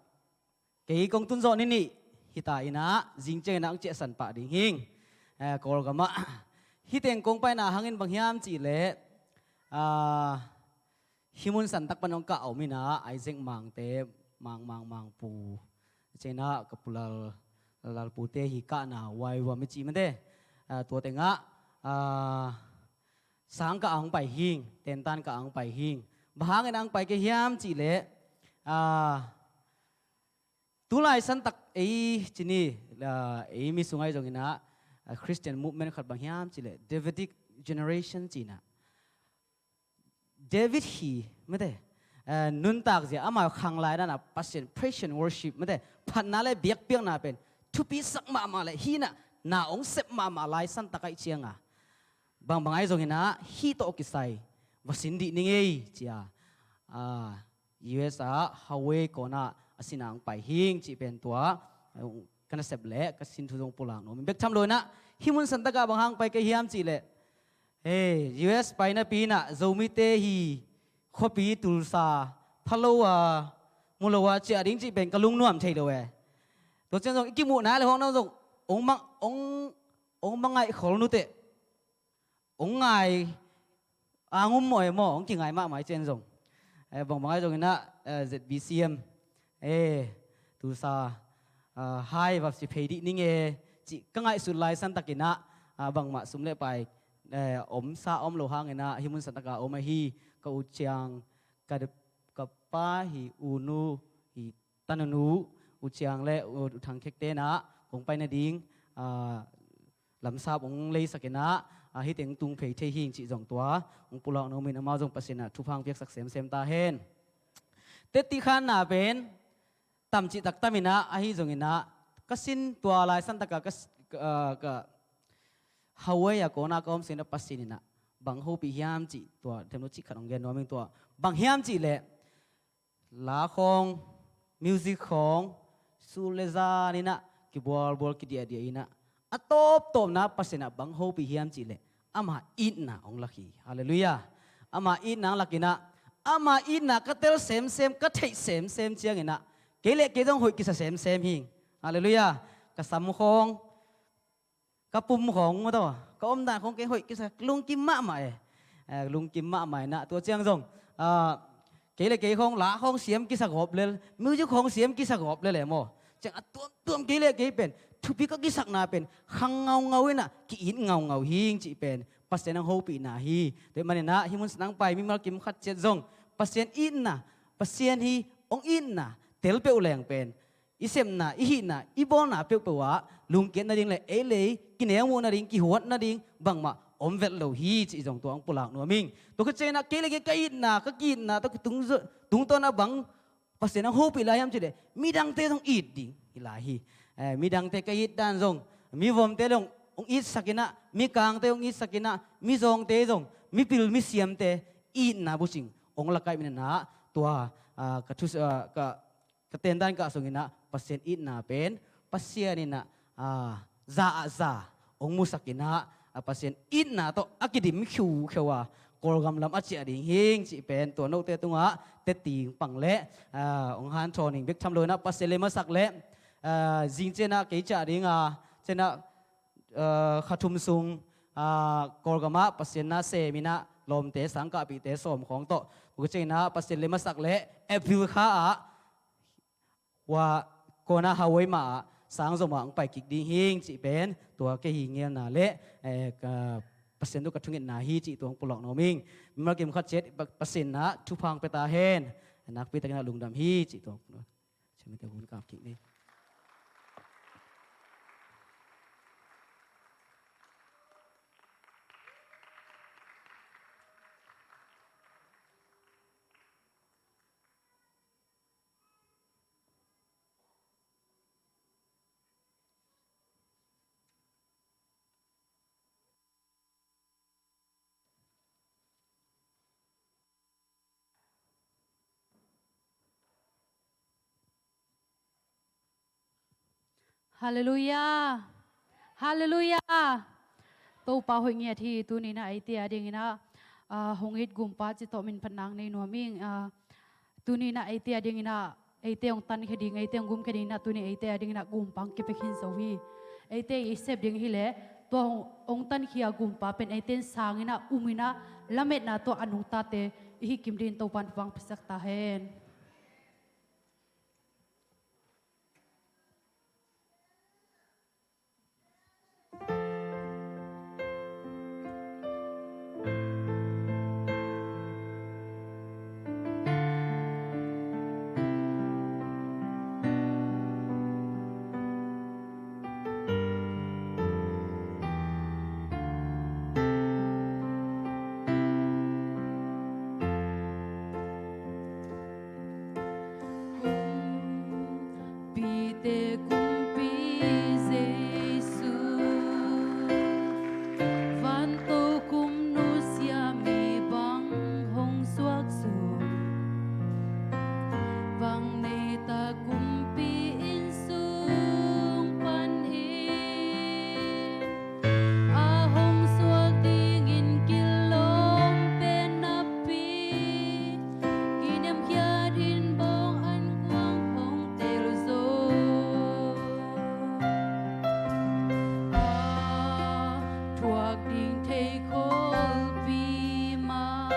kei kong tun zawh ni nih hi ta in ah zing ciangin ah hong ciahsan pah ding hi ing. Eh, Kawlgamah hih teng kong paina hangin bang hiam cih leh, ah, hih mun santak pan hong kah a om in ah Isaac Mangte, Mang, Mang, Mangpu, ciangin ah ka Pu Lal, Lalpute hi kahna, Waiwam i cih mate, ah, tua tengah, ah, sang kah a hong pai hi ing, tentan kah a hong pai hi ing. Bang hangin a hong pai kei hiam cih leh, ah, tulai santak ei ci ni, ah, ei mi sungah zongin ah, ah, Christian movement khat bang hiam cih leh Davidic generation ci in ah, David hi mate, eh, nuntak zia amau khanglai dan a Pasian, praise and worship mate, phatna le biakpiakna pen thupisak mahmah le hih in ah na hong sep mahmah lai santak ahih ciang a, bangbang ahi zongin ah hih tawh kisai va sin dih ning ei ci a, ah, U S ah Hawaii kawn ah a sinah hong pai hing cih pen tua, eh, ka nasep le ka sin thu zong pulak nuam ing. Bek tham lo inah hih mun santakah bang hang pai ka hiam cih leh, eh, U S pai napi inah Zomite hi khuapi Tulsa pha lo a mu lo a ciah ding cih pen ka lungnuam thei lo e. Tua ciang zong i kimuhna le hong na zong hong mang, hong, hong mangaih khol nuteh. Hong ngai ang um maw e maw, hong kingai mahmah i cen zong. Eh, bangbang ahi zong inah, eh, Z B C M, eh, Tulsa, ah, hai vapsi phei dih ning e cih ka ngaihsut lai santak inah, ah, bangmah sum le pai, eh, omsa om lo hang inah hih mun santaka om ahi. Ka u ciang, ka, ka pa hi, u nu hi, tanunu, u ciang le u, u thangkhekte inah kong pai nading, ah, lamsap hong leisak inah, ah, hih teng tung phei thei hing cih zong tua hong pulak nuam ing. Amau zong Pasian inah thupha hong piaksak semsem ta hen. Tetti khanna pen tam cih tak tam inah ahi zong inah ka sin tua lai santaka ka, ka, ah, ka Hawaii a kona ka om sung inah Pasian inah bang hopih hiam cih tua themno cih khat hong gen nuam ing. Tua bang hiam cih leh la khawng, music khawng, sul le zan inah kibualbual kidiahdiah inah a tawptawpna Pasian ah bang hopih hiam cih leh ama itna hong lak hi. Halleluiah. Ama itna hong lak inah, ama itna ka tel semsem, ka theih semsem ciang inah kei le kei zong hoih kisa semsem hing. Halleluiah. Ka sam khawng, ka pum khawng maw taw, ka omdan khawng kei hoih kisa, lungkim mahmah e. Eh, lungkim mahmah inah tua ciang zong, ah, kei le kei khawng la khawng siam kisa gawp lel, music khawng siam kisa gawp lel e maw. Ciang a tuamtuam kei le kei pen thupi ka kisakna pen khang ngaungau inah ki-it ngaungau hing cih pen Pasian hong hopihna hi. Tua ahih man inah hih mun santaka hong pai mimal kim khat ciat zong Pasian itna, Pasian hi hong itna tel peuh leng pen i sepna, i hihna, i bawlna peuhpeuh ah lungkiat nading le ei le ei kinengmuh nading, kihuat nading bangmah om vet lo hi cih zong tua hong pulak nuam ing. Tua khit ciang inah kei le kei ka itna, ka ki-itna tawh kitung zo-, tungtawn ah bang Pasian hong hopih lai hiam cih leh midangte zong it ding hi lai hi. Eh, midangte ka it dan zong, mivomte zong hong itsak inah, mikangte hong itsak inah, mizawngte zong, mipil misiamte itna bucing hong lak ahih man inah tua, ah, ka thu, ah, ka ka tendan kah sung inah Pasian itna pen Pasian inah, ah, za ah za hong musak inah, ah, Pasian itna tawh a kidim khiukheu a Kawlgam lam a ciah ding hing cih pen tua note tungah tetti pang le, ah, hong hanthawn ing. Bek tham lo inah Pasian le masak le, ah, zing ciang inah kei ciah ding a, ciang inah, ah, kha thum sung, ah, Kawlgam ah Pasian na sem inah lawmte, sangkahpihte sawm khawng tawh, tua ciang inah Pasian le masak le April kha ah Hua kona Hawaii mah ah sang zom ah hong pai kik ding hing cih pen tua kei hi ngelna le, eh, ka Pasian tawh ka thungetna hi cih tua hong pulak nuam ing. Mimal kim khat ciat Pa-, Pasian na thupha hong pia ta hen. Nakpi takin ah lungdam hi cih tua. Siamite hun kap kik ni. Halleluiah. Halleluiah. Topa hoih ngiat hi. Tuni inah eite a ding inah, ah, hong it Gumpa cih tawh min phatna nei nuam ing. Ah, tuni inah eite a ding inah, eite hong tankhia ding, eite hong gumkhia ding inah, tuni eite a ding inah Gumpa hong kipia khin zo hi. Eite i sep ding hi leh tua hong, hong tankhia Gumpa pen eite in sang inah, um inah, lametna tawh a nungtate i hih kim ding Topa in thupha hong piasak ta hen. ding thei kholpi mah.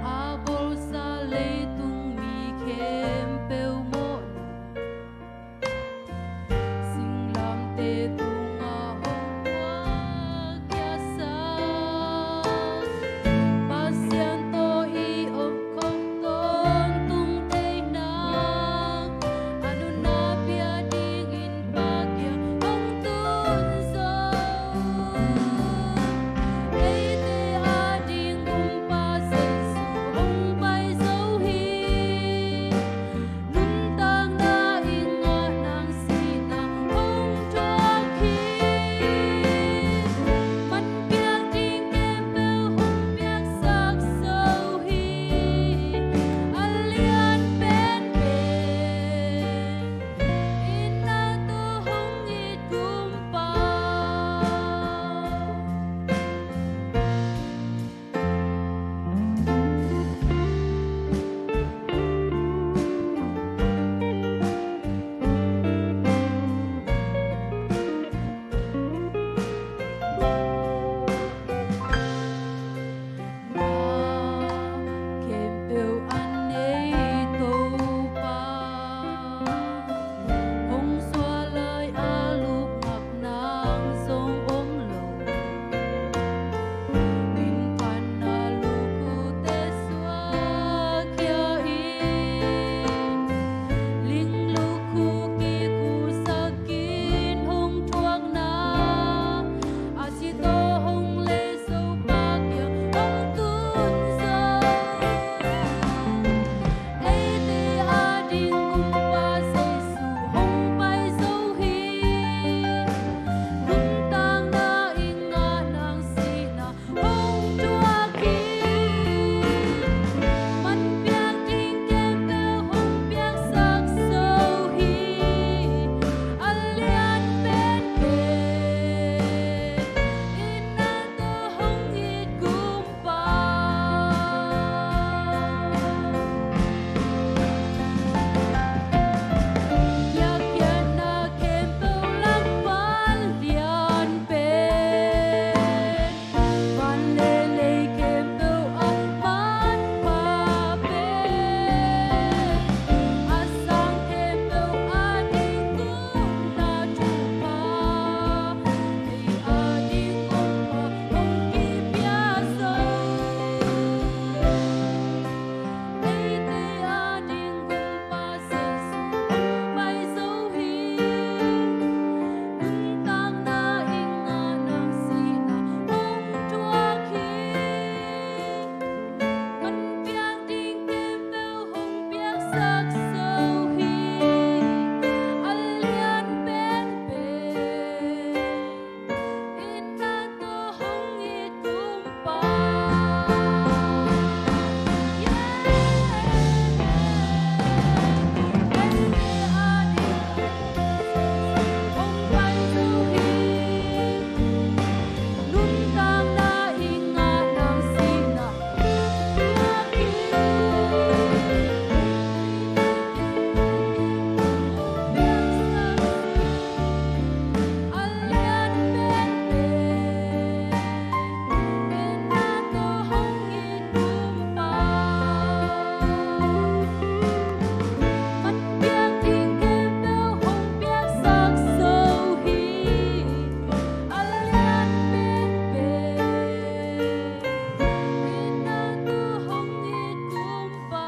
A bawlsa leitung mi khempeuh mawhna, singlamteh tungah hong puak khiasak, Pasian tawh i omkhop tawntung theihna, a nunna pia dingin Pa kiang hong tun zo. Eite ading Gumpa Jesu hong pai zo hi. Nuntakna i ngah nang sihna hong thuak hi. Man piak ding khempeuh hong piaksak zo hi. A lian penpen i na tawh hong it Gumpa. Na khempeuh a nei Topa, hong suah lai a lukngak nang zong om lo. Minphatna lukhute suakkhia in, ling lukhu kikhusak in hong thuakna, a si tawh hong lei zo Pa kiang hong tun zo. Eite ading Gumpa Jesu hong pai zo hi. Nuntakna i ngah nang sihna hong thuak hi. Man piak ding khempeuh hong piaksak zo hi. A lian penpen i na tawh hong it Gumpa. Biakpiakna khempeuh lakpan lian pen, van le lei khempeuh a manpha pen, a sang khempeuh ading Gumna thupha, ei ading Gumpa hong kipia zo. Eite ading Gumpa Jesu hong pai zo hi. Nuntakna i ngah nang sihna hong thuak hi. Man piak ding khempeuh hong piaksak zo hi. A lian penpen i na tawh hong it Gumpa. Yeah. Eite ading hong pai zo hi. Nuntakna i ngah nang sihna hong thuak hi. Piaksak zo hi. A lian penpen i na tawh hong it Gumpa. Man piak ding khempeuh hong piaksak zo hi. A lian penpen i na tawh hong it Gumpa.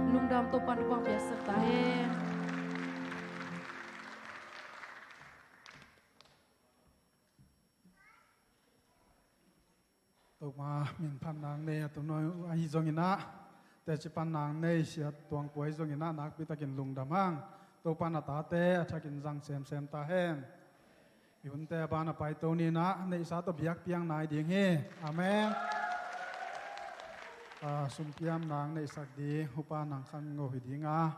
Lungdam, Topa'n hong piaksak ta hen. Topa minphat nang nei a tung nuai uh ahi zongin ah, teci pan nang nei Sia Tuang Pua ahi zongin ah, nakpi takin lungdam hang. Topa'n a tate a thakin zang semsem ta hen. I hunte a ban a paito ni in ah, neihsa tawh biakpiak nai ding hi. Amen. Ah, sumpiam nang neihsak ding Upa Nang Khan Ngo hi ding a,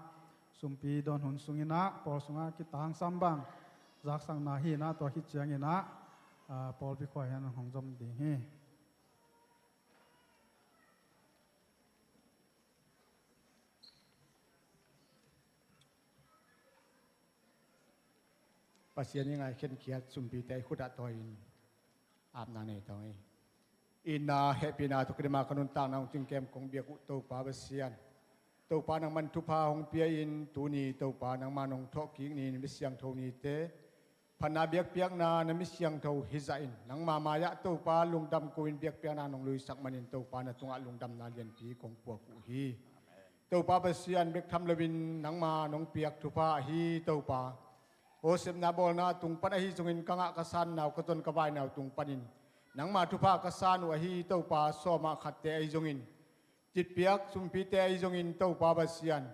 sumpi dawn hun sungin ah, pawl sungah kitangsam bang zaksakna hi in ah, tua khit ciangin ah, ah, pawlpi khua hian hong zom ding hi. Pasian i ngaikhiankhiat sumpite i khutah tawi-in apna nei tawh hi. Itna hehpihna tawh kidima ka nuntakna hong tingkem kong biak uh Topa Pasian, Topa nangman thupha hong pia-in tuni Topa nangma nong thawhkik ni, na mi siangtho nite, phatna biakpiakna na mi siangtho hi zahin nangma mai-ah Topa lungdam ko-in biakpiakna nong luisak manin Topa na tungah lungdamna lianpi kong puak uh hi. Topa Pasian, bek tham loin nangma nong piak thupha ahi Topa, hawsepna bawlna tung pan ahi zongin ka ngah ka sanna uh, ka zon ka vaina uh tung panin nangma thupha ka san uh ahi Topa, sawma khatte ahi zongin, citpiak sumpite ahi zongin Topa Pasian,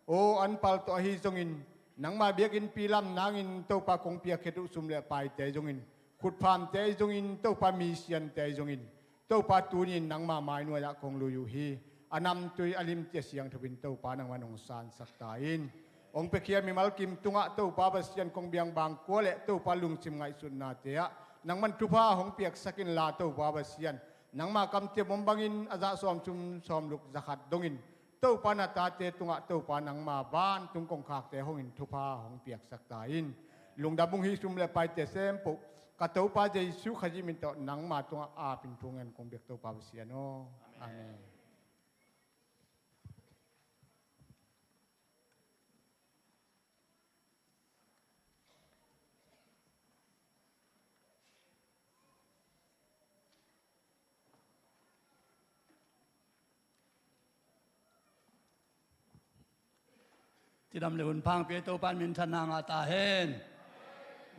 aw an pal tawh ahi zongin, nangma biakinnpi lam nangin Topa kong piakkhiat uh sum le paite ahi zongin, khutphamte ahi zongin, Topa misiante ahi zongin, Topa tuni-in nangma mainuai-ah kong lui uh hi. A namtui a limci a siangtho-in Topa nangman hong sansak ta in. Hong piakhia mimal kim tungah Topa Pasian, kong biang bang kua le Topa lungsim ngaihsutnate ah nangman thupha hong piaksak inla Topa Pasian, nangma kamciam om bangin a zah sawmthum sawmluk zakhat dongin Topa na tate tungah Topa nangma vantung kongkhakte hongin thupha hong piaksak ta in. Lungdam ung hi, sum le paite sempoh ka Topa Jesu Khazih min tawh nangma tungah apin thu ngen kong biak Topa Pasian aw. Amen. Cidam le hun pha hong pia Topa in minthanna ngah ta hen.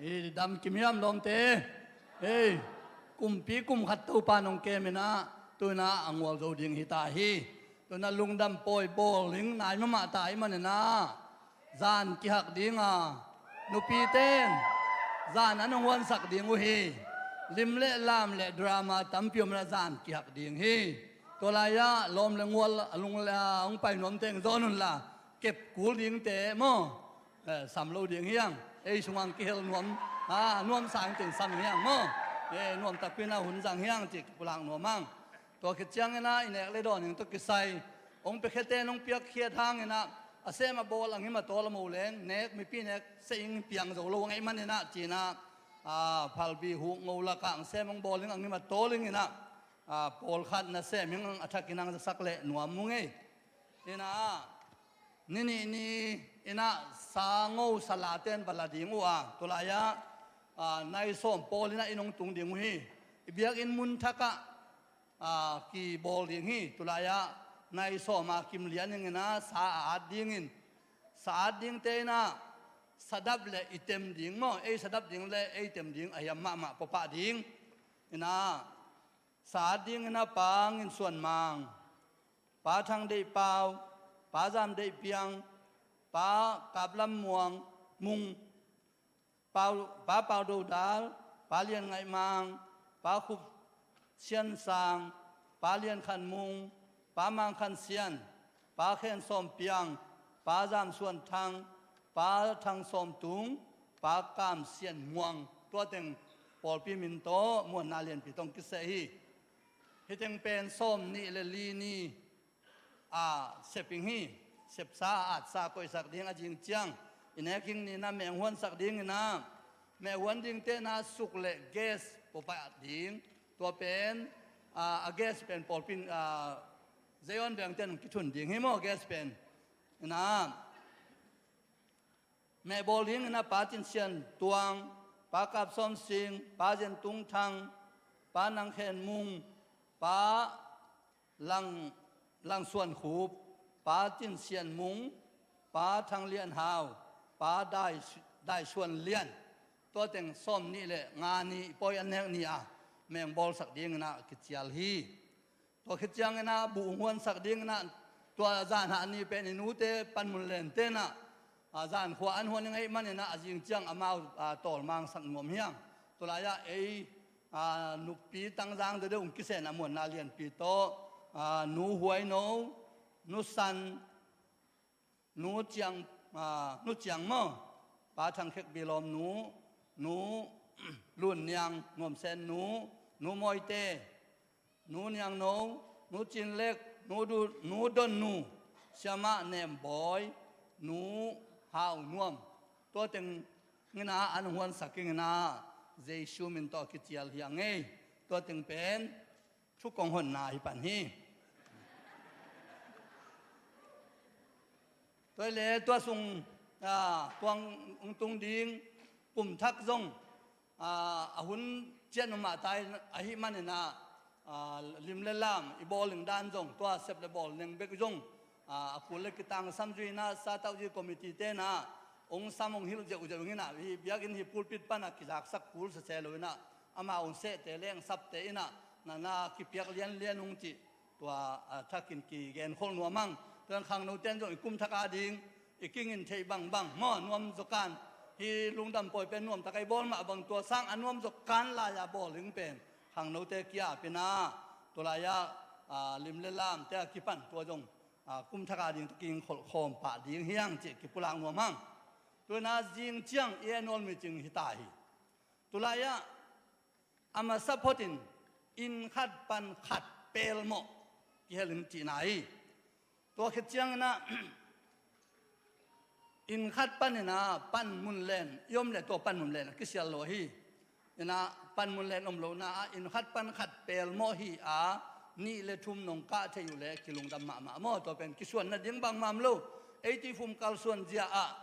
I dam kim hiam lawmte? Ei, kumpi kum khat Topa in hong kem in ah, tu-in ah a ngual zo ding hi ta hi. Tu-in ah lungdam pawi bawl ding nai mahmah ta ahih manin ah, zan kihak ding a, nupite in zan an hong huansak ding uh hi. Lim le lam le drama tampi om in ah zan kihak ding hi. Tua lai-ah lawm le ngual a lung le a hong pai nuam teng zawn unla, kep kul dingte maw, eh, sam lo ding hi hang. Ei sungah kihel nuam, a nuamsa in teng sam hi hang maw. Eh, nuam takpi in ah hun zang hi hang cih kipulak nuam hang. Tua khit ciangin ah i nek le dawn ding tawh kisai hong piakkhiate in hong piakkhiat hangin ah, a sem a bawl a ngim a tawl a mo leng, nek mipi nek seh in piang zo lo a ngeih manin ah ci-in ah, a, phalbi huk ngo lakah hong sem hong bawl ding a ngim a tawl dingin ah, a, pawlkhat na sem hing a thak in hong zasak leh nuam ung ei. In ah, ni nih ni in ah sa ngo sa late in va la ding uh a, tu lai-ah, a, nai sawm pawl in ah inn hong tung ding uh hi. I biakinn mun thakah, a, kibawl ding hi. Tu lai-ah nai sawm a kim lian dingin ah sa a at dingin, sa at dingte in ah sa dap le i tem ding maw, ei sa dap ding le ei tem ding a hiam mahmah pua pah ding. In ah sa at dingin ah Pa Ngin Suan Mang, Pa Thang Deih Pau, Pa Zam Deih Piang, Pa Kap Lam Muang, Mung, Pau, Pa Pau Do Dal, Pa Lian Ngaih Mang, Pa Khup Sian Sang, Pa Lian Khan Mung, Pa Mang Khan Sian, Pa Khen Sawm Piang, Pa Zam Suan Thang, Pa Thang Sawm Tung, Pa Kam Sian Muang, tua teng pawlpi min tawh muanna lianpi tawh kiseh hi. Hih teng pen sawm nih le li ni a sep ing hi. Sepsa a atsa koihsak ding a zing ciang i nek hing ni in ah meh huansak dingin ah, meh huan dingte in ah suk le gas pua pah ding. Tua pen, a, a gas pen pawlpi in, a, Zion Veng ten kithun ding hi maw, gas pen. In ah meh bawl dingin ah Pa Cin Sian Tuang, Pa Kap Sawm Sing, Pa Zen Tung Thang, Pa Nang Khen Mung, Pa Lang, Lang Suan Khup, Pa Cin Sian Mung, Pa Thang Lian Hau, Pa Dai, Dai Suan Lian. Tua teng sawm nih le nga ni i pawi an nek ni a meh bawlsak dingin ah kicial hi. Tua khit ciangin ah buh hong huansak dingin ah, tua zanhah ni pen i nute panmun lente in ah, a, zan khua an huan i ngaih manin ah a zing ciang amau, a, tawlmangsak nuam hi hang. Tua lai-ah ei, a, nupi tangzang deuhdeuh hong kisehna muanna lianpi tawh, a, Nu Huai No, Nu San, Nu Ciang, a, Nu Ciang maw, Pa Thang Khek Bilawm nu, Nu Lun Niang Nuam Sen nu, Nu Mawite, Nu Niang No, Nu Cin Lek, Nu Du, Nu Don Nu, Siamah Nem Bawi, Nu Hau Nuam. Tua teng Ngina an hong huansak ing ina, Jesu min tawh kicial hi a ngei. Tua teng pen thu kong honna hi pan hi. Tua le tua sung, ah, tuang ung tung ding kum thak zong, ah, a hun cian umah tai ahi manina, ah, lim le lam i bawl ning dan zong tua sep le bawl neng bek zong, ah, a kul le kitang sam zui ina, satauh zui committee tena ong sam ong hilh zeuh zeuh ina, hi biakinn hi pulpit pana kizaksak kul sese lo ina, ama ong sehte leng sapte ina, nana kipiak lianlian ung cih tua, ah, thakin kigenkholh nuam ang. Tuan khangnote in zong i kum thak a ding i kingin theih bangbang maw, nuam zaw kan. Hi lungdam pawi pen nuam taka i bawl mah bang tua sang a nuam zaw kan lai-a bawl ding pen khangnote kia pina. Tua lai-ah, ah, lim le lamte a kipan tua zong, ah, kum thak a ding tawh kingkholh khawm pah ding hiang cih kipulak nuam ang. Tuina zing ciang i annual meeting hi ta hi. Tulai-ah a masa photin inn khat pan khat pelmawh kihel in cihna hi. Tua khit ciangina inn khat paninah panmun len i om le tua panmun len a kisial lo hi. Inah panmun len om lona ah inn khat pan khat pelmawh hi a, nih le thum nong kah thei uh le kilungdam mahmah maw. Tua pen kisuan nading bangmah om lo. Eighty fum kalsuan zia ah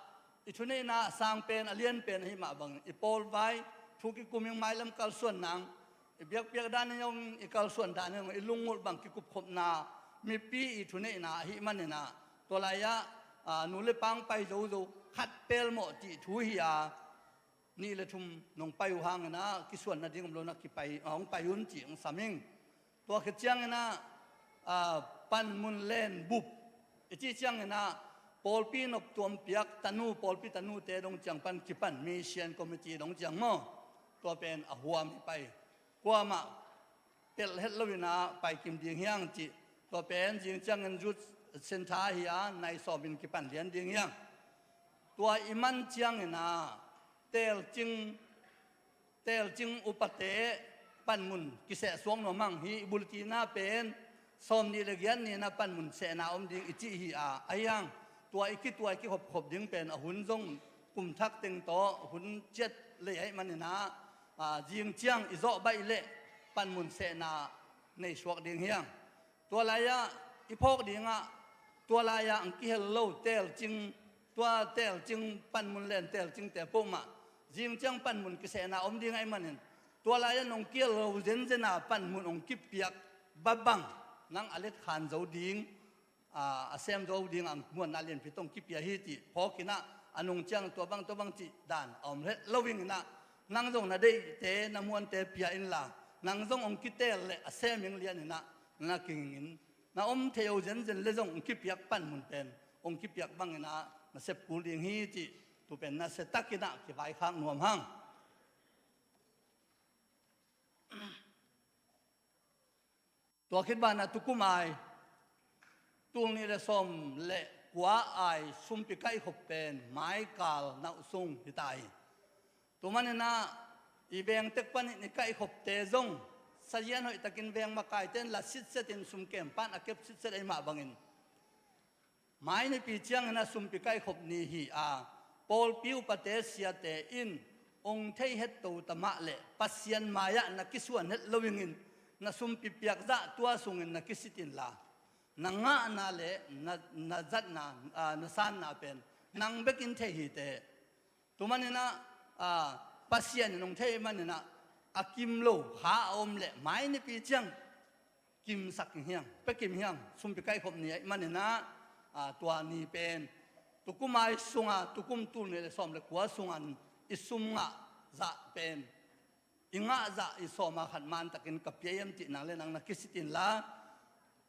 i thuneihna a sang pen a lian pen ahi mah bangin i pawlvai thu kikum ing, mailam kalsuan nang i biakpiak dan ing, i kalsuan dan ing, i lungngulh bang kikupkhopna mipi i thuneihna ahi maninah tua lai-ah, ah, nu le pang pai zozo khat pelmawh cih thu hi a, nih le thum nong pai uh hanginah kisuan nading om lona kipai, ah, hong pai un cih hong sam ing. Tua khit cianginah, ah, panmun len bup i cih cianginah pawlpi noptuam piak tanu, pawlpi tanute dong ciang pan kipan mission committee dong ciang maw. Tua pen a huam hi pai. Kuamah pelh het loinah paikim ding hiang cih. Tua pen zing ciangin youth centre hi a, nai sawmin kipan lian ding hiang. Tua i man cianginah telcing, telcing upate panmun kiseh suak nuam ang. Hi i bulletin ah pen sawm nih le giat ni-inah panmun sehna om ding i cih hi a, ahi hang tua i kituai kihopkhop ding pen a hun zong kum thak teng tawh hun ciat lei ahi maninah, ah, zing ciang i zawh baih leh panmun sehna nei suak ding hiang. Tua lai-ah i phawk dingah tua lai-ah ang kihel lo telcing, tua telcing panmun len telcingte pawh mah zing ciang panmun kisehna om ding ahi manin tua lai-ah nong kihel lo zenzena panmun hong kipiak babang nang a letkhan zo ding, a, a sem zo ding ang muanna lianpi tawh hong kipia hi cih phawkinah a nung ciang tua bang tua bang cih dan a om het lo inginah nang zong na deihte na muante pia inla nang zong hong kitel le a sem ing lianinah na kingingin na om thei o zenzen le zong hong kipiak panmun pen hong kipiak banginah na sep kul ding hi cih tu pen na setakinah kivaikhak nuam hang. Tua khit banah tukum ai tul nih le sawm le kua ai sumpi kaihkhop pen maikal nauh sung hi ta hi. Tumaninah i veng tek panin i kaihkhopte zong sazian hoihtakin veng makaite in la sitsetin sumkem pan a kep sitset ahi mah bangin mai nipi ciangin a sumpi kaihkhop ni hi a, pawlpi upate siate in ong thei het to tamah le Pasian mai-ah na kisuan het lo ingin na sumpi piak zah tua sungin na kisit inla na ngahna le na, na zatna, aa, na sanna pen nang bekin thei hi teh. Tumaninah, aa, Pasian in hong thei maninah a kim lo kha a om le mai nipi ciang kimsak hiang, pekim hiang, sumpi kaihkhop ni ahi maninah, aa, tua ni pen tukum ai sunga tukum tul nih le sawm le kua sungan i sum ngah zah pen i ngah zah i sawma khat mantakin ka pia hiam cih nang le nang na kisit inla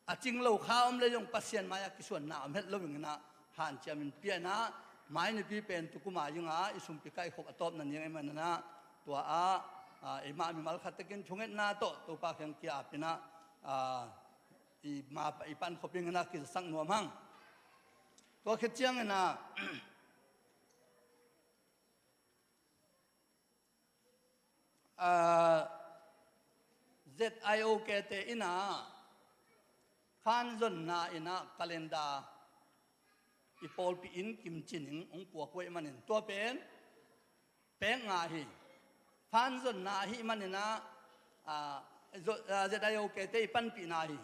a cing lo kha om le zong Pasian mai-ah kisuanna om het lo inginah hanciamin pianah mai nipi pen tukum ai inga i sumpi kaihkhop a tawpna ni ahi maninah tua ah, aa, i mah mimal khat tekin thungetna tawh Topa kiang kia apinah, aa, i ma i pankhop inginah kizasak nuam hang. Tua khit cianginah, aa, Z I O K te inah khanzonna inah calendar i pawlpi in kimcin in hong puak uh ahi manin tua pen pek nga hi. Fan zonna ahih manin ah, a, zo-, a, Z I O K te i panpihna hi.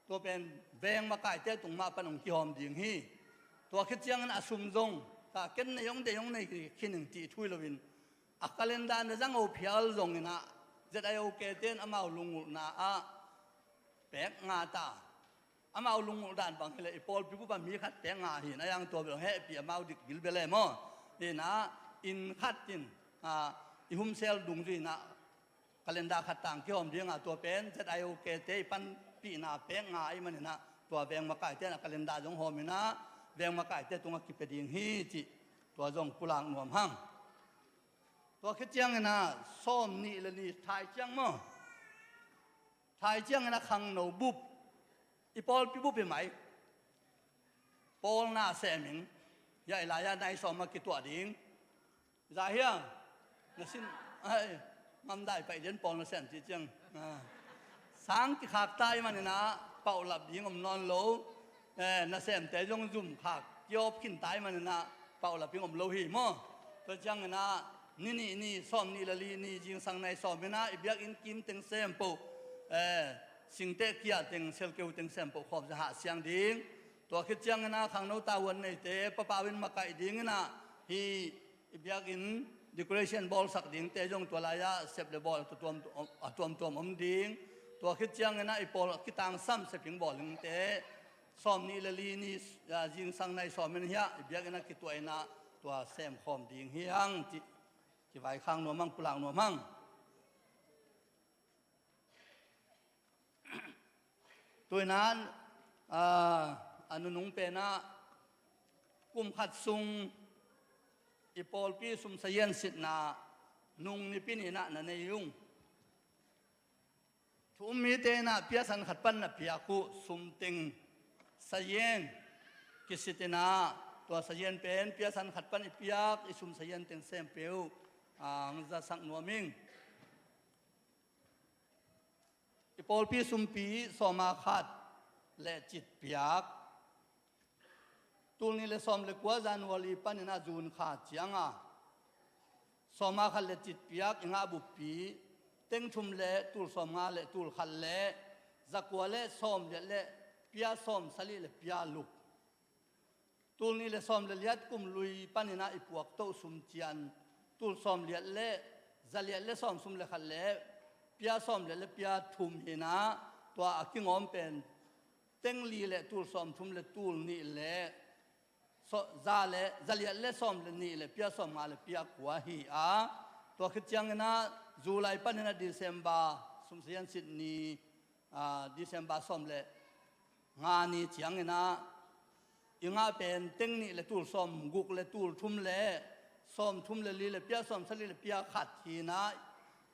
Tua pen veng makaite tung mah pan hong kihawm ding hi. Tua khit ciangin a sum zong, ka ken nei hong deih hong nei khin ing cih thu hi loin, a calendar na zang o phial zongin ah, Z I O K te in amau lungulhna ah pek nga ta. Amau lungulh dan bang hileh i pawlpi bup ah mi khat pek nga hi in, a yang tua bel hong hehpih amau dik bilbel e maw. Hi in ah, inn khat in, a, i hun sel dungzui in ah, calendar khat tang kihawm ding a, tua pen Z I O K te i panpihna pek nga ahih manin ah, tua veng makaite in ah calendar zong hawm in ah, veng makaite tungah kipia ding hi cih tua zong pulak nuam hang. Tua khit ciangin ah, sawmnih le li thai ciang maw? Thai ciangin ah khangno bup, i pawlpi bup hi mai, pawlna sem ing. Hiah i lai-ah nai sawm ah kituah ding. Za hiam? Na sin, ai, ngamdai paih den pawl nasem cih ciang. A. Sang kikhak ta ahih manin ah, paulap ding om nawn lo. Eh, nasemte zong zum khak, kiawp khin ta ahih manin ah, paulap ding om lo hi maw. Tua ciangin ah, ni nih ni, sawmnih le li ni, zingsang nai sawm in ah, i biakinn kim teng sem peuh, eh, singteh kia teng, selkeu teng sem peuh khawm za hah siang ding. Tua khit ciangin ah, khangno tavuan neite, papau in makaih dingin ah, hih i biakinn decoration bawlsak dingte zong tua lai-ah sep le bawl a tuamtuam, a tuamtuam om ding. Tua khit ciangin ah i pawl a kitangsam sep hing bawl hingte, sawmnih le li ni, ah, zingsang nai sawm in hiah i biakinn ah kituah in ah tua semkhawm ding hi hang cih kivaikhang nuam hang, pulak nuam hang. Tu in ah, a, a nunung pen ah, kum khat sung i pawlpi sum sazian sitna nung Nipi ni in ah na nei ung. Thu um mite in ah piasan khat pan na piak uh sum teng sazian kisit in ah, tua sazian pen piasan khat pan i piak i sum sazian teng sem peuh, a, hong zasak nuam ing. I pawlpi sumpi sawma khat le citpiak, tul nih le sawm le kua January panin ah June kha ciang a, sawma khat le citpiak i ngah buppi, teng thum le tul sawmnga le tul khat le zakua le sawmliat le pia sawm, sali le pia luk. Tul nih le sawm le liat kum lui panin ah i puak toh sum cian, tul sawmliat le zaliat le sawmthum le khat le pia sawmliat le pia thum hi in ah, tua a kingawm pen teng li le tul sawmthum le tul nih le so-, za le zaliat le sawm le nih le pia sawmnga le pia kua hi a, tua khit ciangin ah July panin ah December sum sazian sit ni, a, December sawm le nga ni ciangin ah i ngah pen teng nih le tul sawmguk le tul thum le sawmthum le li le pia sawm, sali le pia khat hi in ah,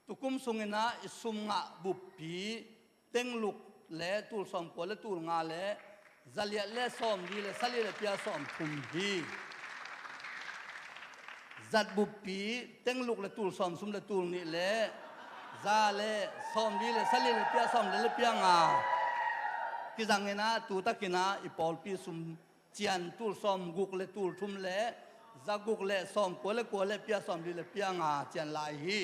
tukum sungin ah i sum ngah buppi teng luk le tul sawmkua le tul nga le zaliat le sawmli le sali le pia sawmthum hi. Zat buppi teng luk le tul sawmthum le tul nih le za le sawmli le sali le pia sawmli le pia nga kizang in ah, tu takin ah i pawlpi sum cian tul sawmguk le tul thum le zaguk le sawmkua le kua le pia sawmli le pia nga cian lai hi.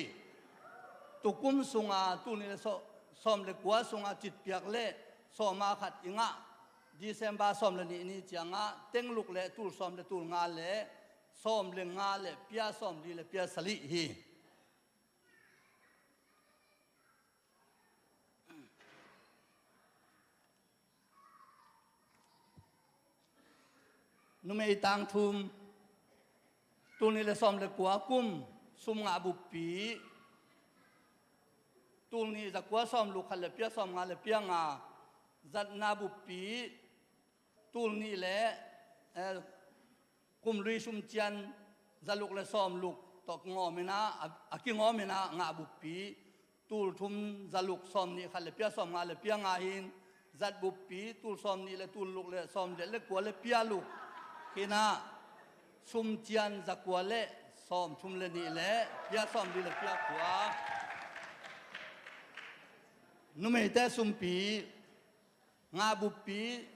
Tukum sunga tul nih le saw-, sawm le kua sunga citpiak le sawma khat i ngah December sawm le nih ni ciangah teng luk le tul sawm le tul nga le sawm le nga le pia sawmli le pia sali hi. Numei tangthum, tul nih le sawm le kua kum sum ngah buppi, tul nih zakua sawmluk khat le pia sawmnga le pia nga, zatna buppi, tul nih le, eh, kum lui sum cian zaluk le sawmluk tawh kingawm in ah, a, a kingawm in ah ngah buppi, tul thum zaluk sawmnih khat le pia sawmnga le pia nga hi in, zat buppi, tul sawmnih le tul luk le sawmliat le kua le pia luk hi in ah, sum cian zakua le sawmthum le nih le pia sawmli le pia kua. Numeite sumpi, ngah buppi,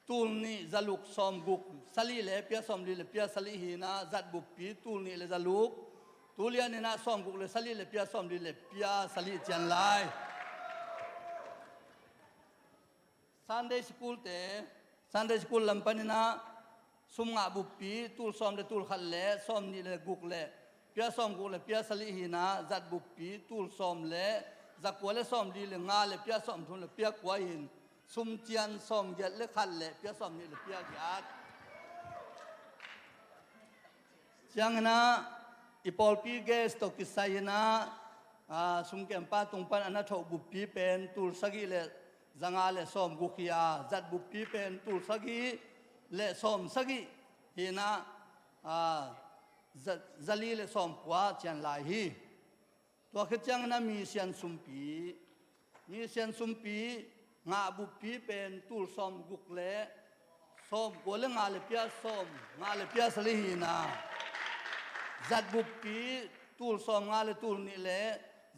tul nih zaluk sawmguk, sali le pia sawmli le pia sali hi in ah, zat buppi, tul nih le zaluk Tulian inah sawmguk le sali le pia sawmli le pia sali cian lai. Sunday school te, Sunday school lam paninah sum ngah buppi tul sawm le tul khat le sawmnih le guk le pia sawmguk le pia sali hinah zat buppi tul sawm le zakua le sawmli le nga le pia sawmthum le pia kua hin sum cian sawmgiat le khat le pia sawmnih le pia giat. Cianginah i pawlpi guest tawh kisai inah, aa, sumkempa tung pan a na thoh buppi pen tul sagih le zanga le sawmguk hi a, zat buppi pen tul sagih le sawmsagih hinah, aa, za, zali le sawmkua cian lai hi. Tua khit cianginah misian sumpi, misian sumpi ngah buppi pen tul sawmguk le sawmkua le nga le pia sawm, nga le pia sali hinah, zat buppi tul sawmnga le tul nih le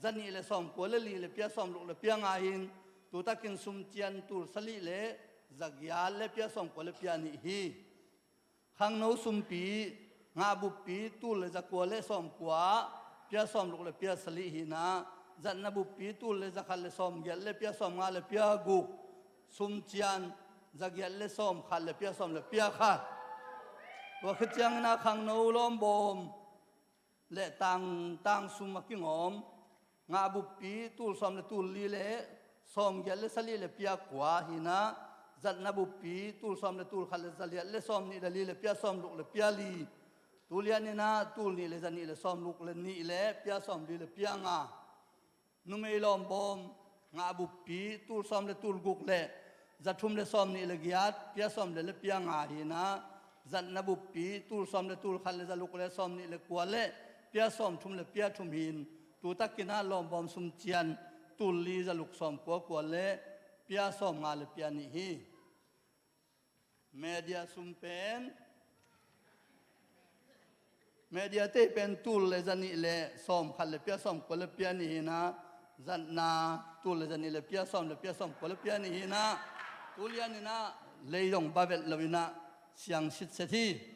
zanih le sawmkua le li le pia sawmluk le pia nga hin, tutakin sum cian tul sali le zagiat le pia sawmkua le pia nih hi. Khangno sumpi ngah buppi tul le zakua le sawmkua, pia sawmluk le pia sali hinah, zatna buppi tul le zakhat le sawmgiat le pia sawmnga le pia guk, sum cian zagiat le sawmkhat le pia sawm le pia khat. Tua khit cianginah khangno lawmbawm le tang, tang sum a kingawm, ngah buppi tul sawm le tul li le sawmgiat le sali le pia kua hinah, zatna buppi tul sawm le tul khat le zaliat le sawmnih le li le pia sawmluk le pia li. Tulian inah tul nih le zanih le sawmluk le nih le pia sawmli le pia nga. Numei lawmbawm ngah buppi tul sawm le tul guk le zathum le sawmnih le giat, pia sawm le le pia nga hinah, zatna buppi tul sawm le tul khat le zaluk le sawmnih le kua le pia sawmthum le pia thum hin, tutakinah lawmbawm sum cian tul li zaluk sawmkua kua le pia sawmnga le pia nih hi. Media sum pen, media tei pen tul le zanih le sawmkhat le pia sawmkua le pia nih hinah, zatna tul le zanih le pia sawm le pia sawmkua le pia nih hinah, tulian inah lei zong bavet lo inah siang sitset hi.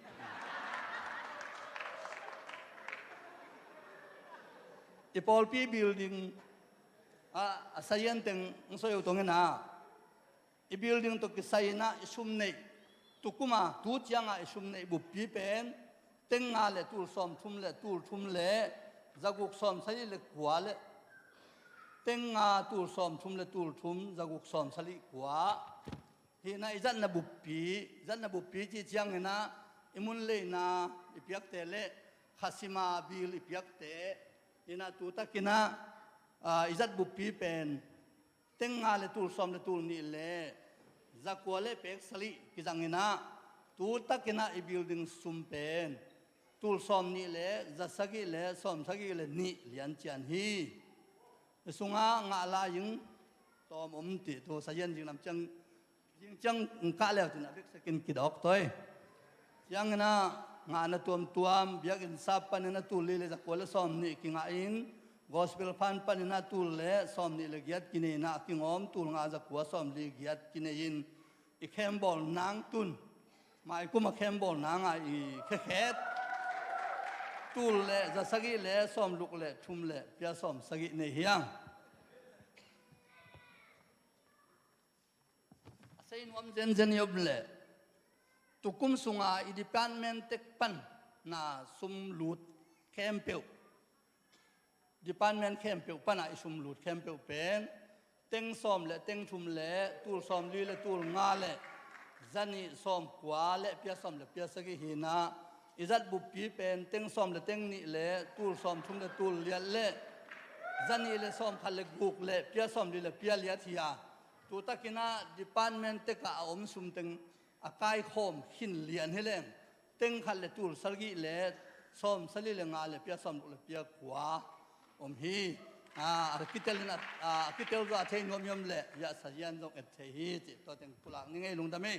I pawlpi building a, a sayan teng ang soyo tong inah, i building tawh kisai inah i sum neih, tukuma tu cianga i sum neih buppi pen teng nga le tul sawmthum le tul thum le zaguk sawmsagih le kua le, teng nga tul sawmthum le tul thum zaguk sawmsagih kua. Hinah i zatna buppi, zatna buppi cih cianginah i mun leina i piakte le khasima bill i piakte hinah tutakinah, aa, i zat buppi pen teng nga le tul sawm le tul nih le zakua le pek sali kizanginah, tutakinah i building sum pen tul sawmnih le zasagih le sawmsagih le nih lian cian hi. I sungah ngah lai-ing tawm om ti tu sayan zinglam ciang, zing ciang kah leu tin a beksekin kidawk toi. Cianginah ngahna tuamtuam biakinn sap panin a tul li le zakua le sawmnih kingahin, gospel fund panin a tul le sawmnih le giat kinei inah a kingawm tul nga zakua sawmli giat kinei in, i khembawl nang tun, maikum a khembawl nanga i khekhet tul le zasagih le sawmluk le thum le pia sawmsagih nei hiang. A sei nuam zenzen i om leh tukum sunga i department tek pan na sum lut khempeuh, department khempeuh pana i sum lut khempeuh pen teng sawm le teng thum le tul sawmli le tul nga le zanih sawmkua le pia sawm le pia sagih hinah, i zat buppi pen teng sawm le teng nih le tul sawmthum le tul liat le zanih le sawmkhat le guk le pia sawmli le pia liat hi a, tutakinah department tekah a om sum teng a kaikhawm khin lian hi leng teng khat le tul sagih le sawmsagih le nga le pia sawmluk le pia kua om hi. A, a kitel in a, a kitel zaw a thei nuam i om leh hiah sazian zong et thei hi cih tua teng pulak ni ngei, lungdam hi.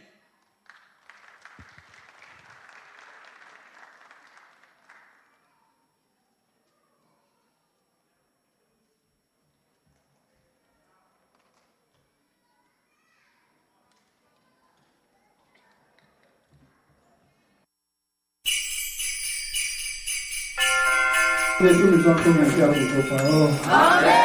Jesu min suang tung in a kia u Topa aw.